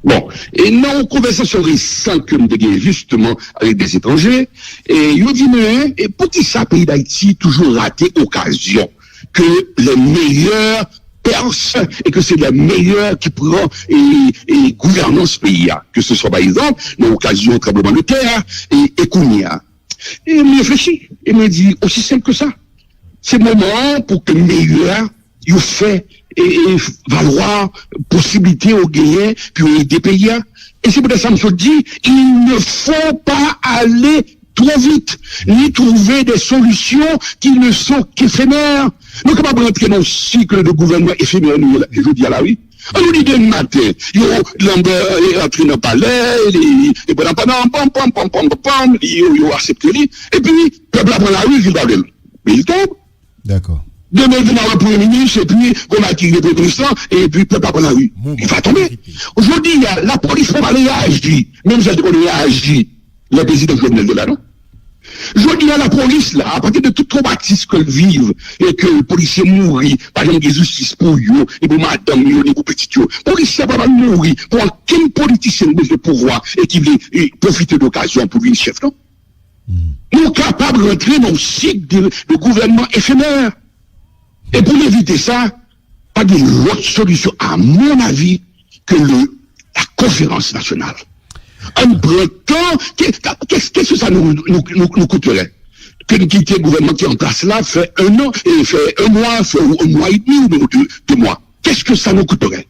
Bon, e nan yon konvèsasyon resan ke m te gen jisteman avèk de etranje, e yo di mwen, e poukisa peyi Dayiti toujou rate okazyon ke le meyè pèse e ke se le meyè ki pran e, e gouvènans peyi a, ke se swa pa egzanp nan okazyon tranblemann de tè e, e kounye a. E m reflechi, e mwen di, osi senp ke sa. Se moman an pou ke meyè a yo fè e, e valwa posiblite yo genyen pou yo ede peyi a. E se poutèt sa m sot di, il ne faut pas aller trop vite, ni trouver des solutions qui ne sont qu'éphémères. Nou kapab rantre nan yon sik de gouvènman efemè nou ye la, jodi a la, wi. An nou di demen maten, yo Lambert e rantre nan palè, li, li pran pandan pam, pam, pam, pam, pam, pam, li, yo, yo aksepte li, epi pèp la pran lari, li pa vle l. Men li tonbe. Dakò. Demen, vin avè premye minis, epi, kòman ki gen premye minis lan, epi pèp la pran lari. Li va tonbe. Jodi a, lapolis pa pral reyaji, menm jan l te konn reyaji lè prezidan Jovenel te la, non. Jodi a, lapolis la, apati de tout twomatis ke l viv, e ke polisye mouri, pa janm gen jistis pou yo, ni pou madanm yo, ni pou pitit yo. Polisye pa pral mouri pou okenn politisyen ki bezwen pouvwa e ki vle e, pwofite de okazyon pou vin chèf, non. Nou kapab rantre nan yon sik de, de gouvènman efemè. E pou n evite sa, pa gen lòt solisyon, à mon avis, ke le, la konferans nasyonal. Ann pran tan, ke, ke, ke, ke sa nou, nou, nou, nou koute? Ke n kite gouvènman ki an plas la fè un an, e fè un mwa, fè un mwa et demi ou menm de, de mwa. Qu'est-ce que ça nous coûterait?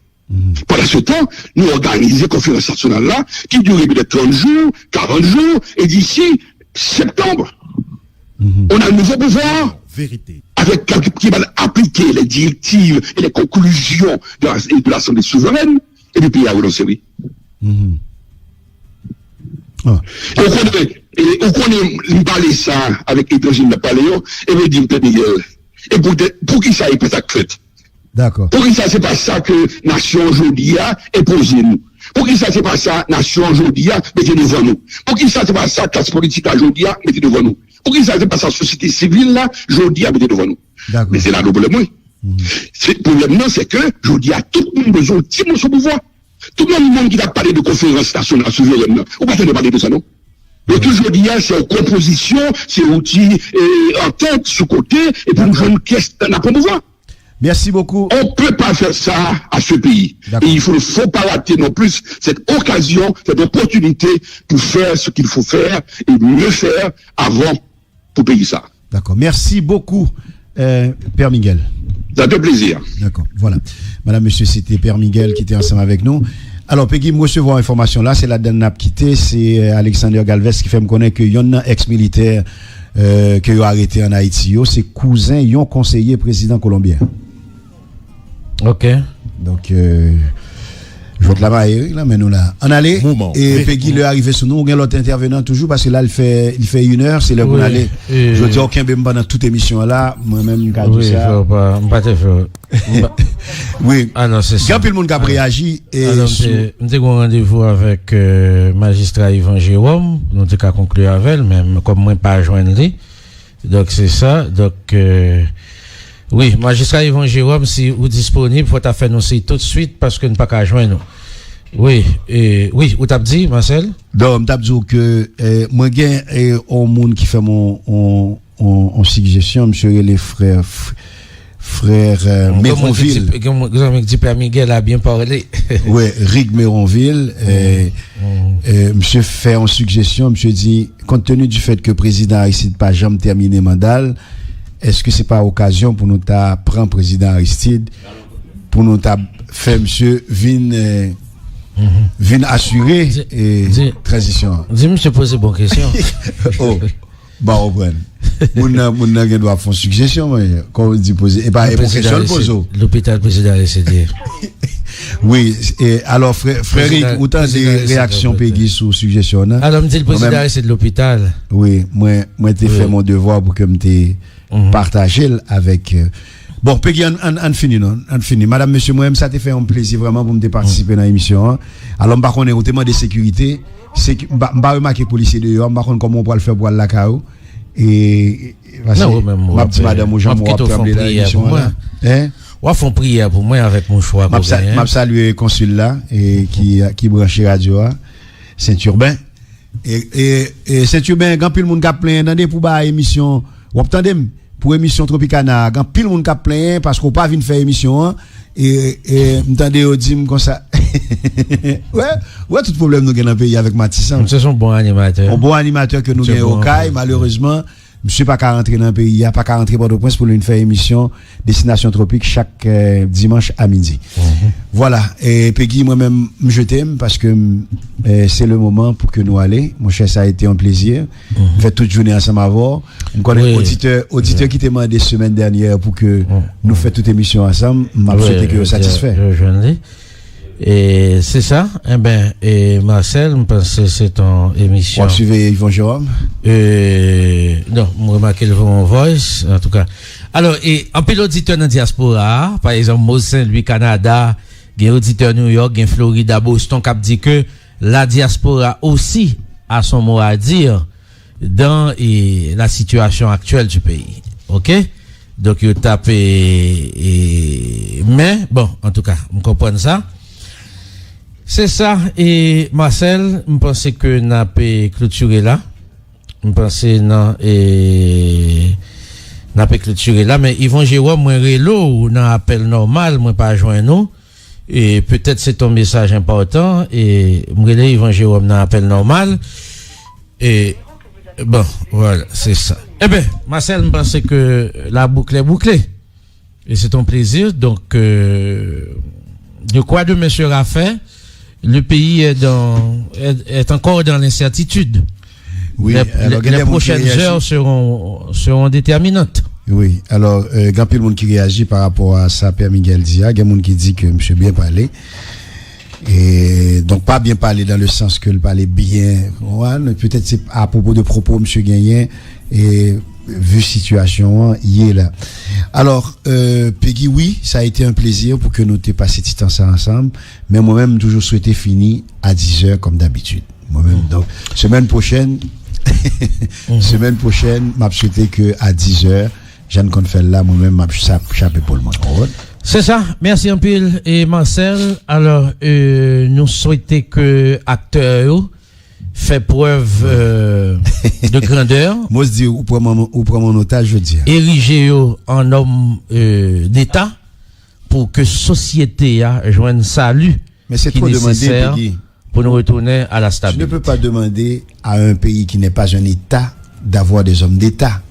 Pendant ce temps, nou òganize konferans nasyonal la, ki dire petèt trant jou, karant jou, e disi septanm, on a un nouveau pouvoir, avec, qui va appliquer les directives et les conclusions de la, de l'Assemblée souveraine, epi peyi a relanse, wi. Ou konnen, e, ou konnen, m pale sa avèk etranje m ap pale yo, e yo di m, Pè Miguel, e poutèt, poukisa e pa sa k fèt? Dakò. Poukisa se pa sa ke nasyon an jodi a enpoze nou? Poukisa se pa sa nasyon an jodi a mete devan nou? Poukisa se pa sa klas politik la jodi a mete devan nou? Poukisa se pa sa sosyete sivil la jodi a mete devan nou? Dakò. Men se la nou pwoblèm mwen. Se, pwoblèm nan, se ke jodi a tout moun bezwen yon ti moso pouvwa. Tout moun, moun ki t ap pale de konferans nasyonal souverèn nan, ou pa tande pale de sa, non? Yo toujou di a, se yon konpozisyon, se yon ti e, antant sou kote, epi nou jwenn kès n ap pran pouvwa. Merci beaucoup. On peut pas faire ça à ce pays. Et il faut, faut pas rater non plus cette occasion, cette opportunité pour faire ce qu'il faut faire et mieux faire avant pour payer ça. D'accord. Merci beaucoup, euh, Père Miguel. Ça fait plaisir. D'accord. Voilà. Madame, Monsieur, c'était Père Miguel qui était ensemble avec nous. Alors, Peggy, m resevwa enfòmasyon la, se ladan n ap kite, se euh, Alexander Galvez ki fè m konnen ke yonn nan ex-militè euh, ke yo arete an Ayiti yo, se kouzen yon konseye prezidan kolonbyen. Ok. Donk, euh, jwèt la maye, wi, nan men nou la. Ann ale, e Peggy, lè a rive sou nou, ou gen lòt entèvenan toujou, paske la, li fè, li fè inè, se lè pou n ale. Jodi a, ou kenbe m pandan tout emisyon an la, mwen menm, m ka di sa. M pa te fè. Wi. Gen anpil moun k ap reyaji. M te gen yon randevou avèk euh, majistra Yvan Jérôme, nou te ka konkli avè l, men kòm mwen pa jwenn li, donk se sa. Donk, euh, wi, majistra Yvan Jérôme, si ou disponib, fò w ta fè nou siy toutswit paske n pa ka jwenn ou. Wi, e, wi, ou t ap di, Marcel? Non, m t ap di w ke eh, mwen gen eh, yon moun ki fè m yon, yon, yon, yon sigjesyon, misye rele frè, frè eh, Meronvil. Gen moun ki di Pè Miguel a byen pale. Wi, Rig Meronvil, eh, eh, misye fè yon sigjesyon, misye di, compte tenu du fait que prezidan Aristide pa janm tèmine manda l, èske se pa okazyon pou nou ta pran prezidan Aristide, pou nou ta fè misye vin eh, vin asire e, tranzisyon an. Di misye poze bon kesyon. Oh, ba w konprann. Moun nan, moun nan gen dwa fè yon sijesyon, men, kòm w di, poze, e pa e pou kesyon l poze w. Lopital prezidan Aristide ye. Wi, e, alò, frè, frè Rick, ou tande reyaksyon Peggy sou sijesyon an? Alò, m di l prezidan Aristide lopital. Wi, mwen, mwen te fè mon devwa pou ke m te pataje l avèk, euh, bon, Peggy, ann, ann, ann fini, non? Ann fini. Madanm, mesye, mwen menm, sa te fè yon plezi vrèman pou m te patisipe nan emisyon an. Alò, m pa konnen, ou te mande sekirite. Seki-, m pa, m pa remake polisye deyò a, m pa konn kòman w pral fè pou al lakay ou. E, e, paske m ap di madanm ou jan w ap tranble nan emisyon an la. Hein? W ap fè yon priyè pou mwen avèk mouchwa ke w genyen. M ap sa-, m ap salye konsil la, e, ki, ki branche radyo a, Saint Urbain. E, e, e, Saint Urbain, gen anpil moun k ap plenyen, tande, pou ba emisyon, w ap tande m, pou emisyon Tropicana a, gen anpil moun k ap plenyen paske w pa vin fè emisyon an. E, e, m tande yo di m konsa. Wè, wè tout pwoblèm nou gen nan peyi avèk Matisan. Misye se yon bon animatè. Yon bon animatè ke nou gen Okay, malerezman, misye pa ka rantre nan peyi a, pa ka rantre Pòtoprens pou l vin fè emisyon Destinasyon Tropik chak, eh, dimanch a midi. Vwala, e Peggy, mwen menm, m jete m paske m, eh, c'est le moment pour que nous aller. Monchè, ça a été un plaisir. M fè tout jounen ansanm avè w. M konnen oditè, oditè ki te mande semèn dènyè pou ke nou fè tout emisyon ansanm, m ap swete ke yo satisfè. Yo jwenn li. E se sa, enben, e Marcel, m panse se ton emisyon. W ap swive Yvon Jérôme? E, non, m remake l voye yon voice, antouka. Alò, e anpil oditè nan dyaspora a, pa egzanp, Mòz Sen Lwi, Kanada, gen oditè New York, gen Florida, Boston, k ap di ke la diaspora aussi a son mot à dire dans, e, la situation actuelle du pays. OK? Donk, yo t ap, e, e, men, bon, antouka, m konprann sa. Se sa, e, Marcel, m panse ke n ap, e, klotire la. M panse nan, e, n ap klotire la, men Yvon Jérôme, mwen rele w nan apèl nòmal, mwen pa jwenn ou. E petèt se ton mesaj enpòtan, e m rele Yvon Jérôme nan apèl nòmal. E, bon, vwala, se sa. Enben, Marcel, m panse ke la boucle est bouclée. Et c'est un plaisir. Donc, euh, de quoi demain sera fait, le pays est dans, est, est encore dans l'incertitude. Wi, les, alò, les, les prochaines heures seront, seront déterminantes. Wi, alò, euh, gen anpil moun ki reyaji pa rapò a sa Pè Miguel di a. Gen moun ki di ke misye byen pale. E, donk, pa byen pale dans le sens que l pale byen. Wè, petèt se a pwopo de pwopo misye genyen, e, vu sitiyasyon an ye la. Alò, euh, Peggy, wi, sa a été un plaisir pou ke nou te pase ti tan sa ansanm, men mwen menm, m toujou swete fini a dizè kòm dabitid. Mwen menm, donk, semèn pwochèn, semèn pwochèn, m ap swete ke a dizè, jan n konn fè l la, mwen menm, m ap chap-, chape pòl mwen. Ou konprann? Se sa. Mèsi anpil, e Marcel. Alò, euh, nou swete ke aktè yo fè prèv, euh, de grandè. Mòz di, ou pran mwen, ou pran mwen an otaj jodi a. Erije yo an nòm, euh, deta pou ke sosyete a jwenn sali ki nesesè. Men se twò demande, Peggy. Pou nou retounen a la stabilite. Tu ne peux pas demander à un pays qui n'est pas un État d'avoir des hommes d'État.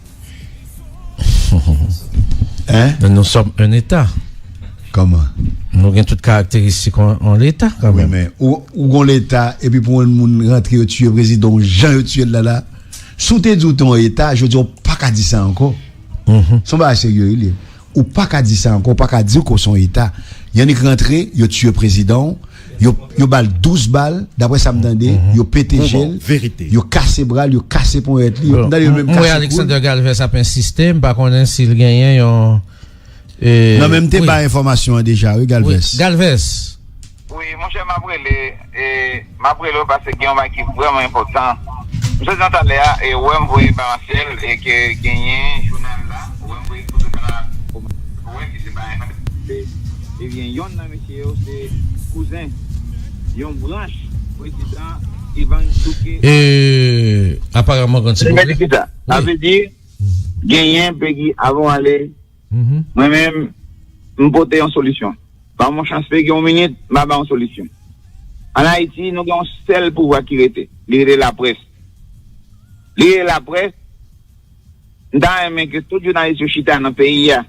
Hein? Mais nous sommes un État. Kòman? Nou gen tout karakteristik an, an Leta, kanmenm. Wi, men ou, ou gon Leta, epi pou yon moun rantre, yo tiye prezidan w, jan yo tiye l la la. Si w te di w te yon Eta, jodi a w pa ka di sa ankò. Se yon bagay serye li ye. Ou pa ka di sa ankò, ou pa ka di ke w se yon Eta. Yannick rantre, yo tiye prezidan w, yo, yo ba l douz bal, daprè sa m tande, yo pete je l, yo kase bra l, yo kase ponyèt li, yo, m tande yo menm kase kou l. Alexander Galvez ap ensiste, m pa konnen si l genyen yon, e, nan menm te bay enfòmasyon an deja, wi, Galvez. Wi, Galvez. Wi, monchè, m ap rele, e, m ap rele w paske gen yon bagay ki vrèman enpòtan. M sot nan talè a, e, ou wè m voye ba Marcel, e, ke genyen jounal la, ou wè m voye foto jounal la, ou wè ke se pa enfòmasyon. Ebyen, yonn nan mesye yo, se kouzen, yon branch prezidan Ivan Duque. E, aparaman, grann silvouplè. Sa vle di ki sa? Sa vle di, genyen Peggy, avan w ale, mwen menm, m pote yon solisyon. Ban m yon chans, Peggy, yon minit, m a ba yon solisyon. Ann Ayiti, nou gen yon sèl pouvwa ki rete. Li rele laprès. Li rele laprès. M ta renmen ke tout jounalis yo chita nan peyi a.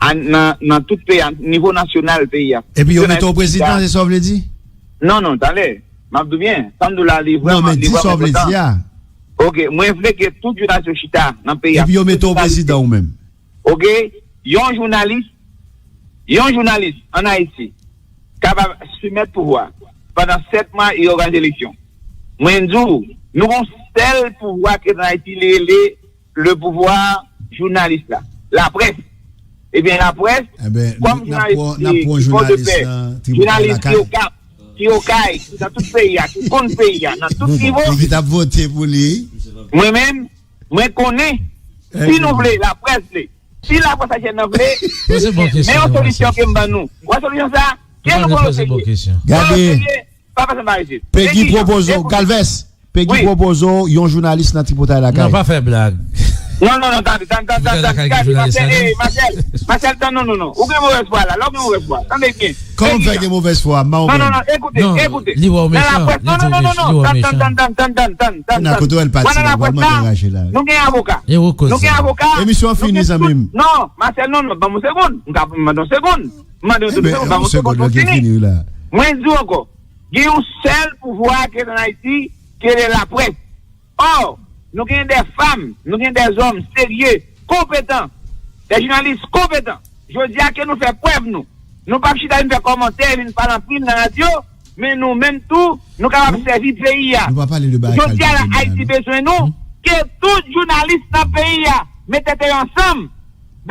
A, nan, nan tout peyi a, nivo nasyonal peyi a. Epi yo mete w prezidan, se sa w vle di? Non, non, talè. M ap di w byen. Sa m di w la, li vrèman, li vrèman enpòtan. Non, men di sa w vle di a. Ok, mwen vle ke tout jounalis yo chita nan peyi a. Epi yo mete w prezidan ou menm. Ok, yon jounalis, yon jounalis ann Ayiti kapab soumèt pouvwa pandan sèt mwa e òganize eleksyon. Mwen di w, nou gon sèl pouvwa ki ann Ayiti, li rele le pouvwa jounalis la, laprès. Ebyen, laprès, kòm jounalis ki, ki fò de pè, jounalis ki okap, ki okay, ki nan tout peyi a, ki konn peyi a, nan tout nivo. Mwen menm, mwen konnen, si nou vle, laprès vle, si laprès ayisyèn nan vle, men yon solisyon ke m ban nou. Wè solisyon sa, ke nou pran yo serye. Pran yo serye, pa pase m pa rete. Pegi pwopoze w, Galvès, Pegi pwopoze w yon jounalis nan tripotay lakay. Non, pa fè blag. Non, non, non, tande, tande, tande, tande, tande, Marcel, eh, Marcel, Marcel, tande, non, non, non, ou gen movèz fwa la, la ou gen movèz fwa, tande byen. Kòman m fè gen movèz fwa? Non, non, non, ekoute, ekoute. Nan laprès, non, non, non, non, non, tande, tande, tande, tande, tande, tande, tande. Kote w al pati la, w al mande raje la. Nou gen avoka. Nou gen avoka. Emisyon an fini, zanmi m. Non, Marcel, non, non, ban m yon segonn. M ka mande yon segonn. M mande yon segonn, ban m yon segonn pou m fini. Mwen di w ankò, gen yon sèl pouvwa ki ann Ayiti, ki rele laprès. Ò, nou gen de fanm, nou gen de zòm serye, konpetan, de jounalis konpetan. Jodi a, ke nou fè prèv nou. Nou p ap chita vin fè kòmantè, vin pale anpil nan radyo, men nou menm tou, nou kapab sèvi peyi a. Jodi a la, Ayiti bezwen nou, ke tout jounalis nan peyi a mete tèt yo ansanm,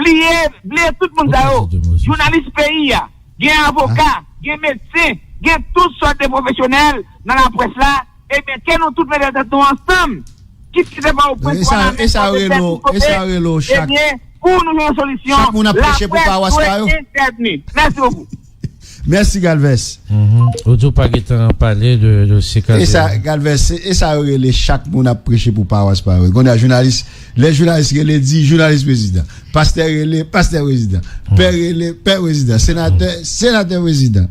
bliye, bliye tout moun sa yo. Jounalis peyi a, gen avoka, gen medsen, gen tout sòt de pwofesyonèl nan laprès la, ebyen, ke nou tout mete tèt nou ansanm. Kit ki se pa Oprens, Wanament, Pòtoprens, tout kote, ebyen, pou nou jwenn yon solisyon, laprès dwe entèvni. Mèsi bokou. Mèsi, Galvès. Ou di w pa gentan pale de, de se ka. E sa, Galvès, e sa yo rele chak moun ap preche pou pawas pa yo. Kounye a, jounalis, lè jounalis rele, di jounalis prezidan. Pastè rele, pastè prezidan. Pè rele, pè prezidan. Senatè, senatè prezidan.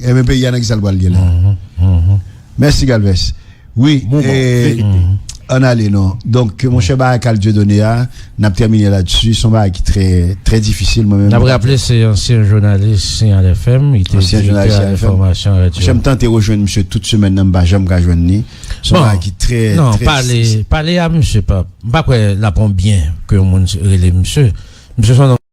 Ebyen, peyi a nan ki sa l pral gen la? Mèsi, Galvès. Wi, ann ale non. Donk, monchè, bagay Carl Dieudonné a, n ap tèmine la dsi. Se yon bagay ki trè, trè difisil, mwen menm. N ap raple, se ansyen jounalis Signal F M, li te direktè a enfòmasyon radyo. Monchè, m tante rejwenn misye tout semèn nan, m pa janm ka jwenn li. Se yon bagay ki trè, trè difisil. Non, pale, pale a misye, pa, m pa kwè l ap pran byen ke yon moun rele misye. Misye se yon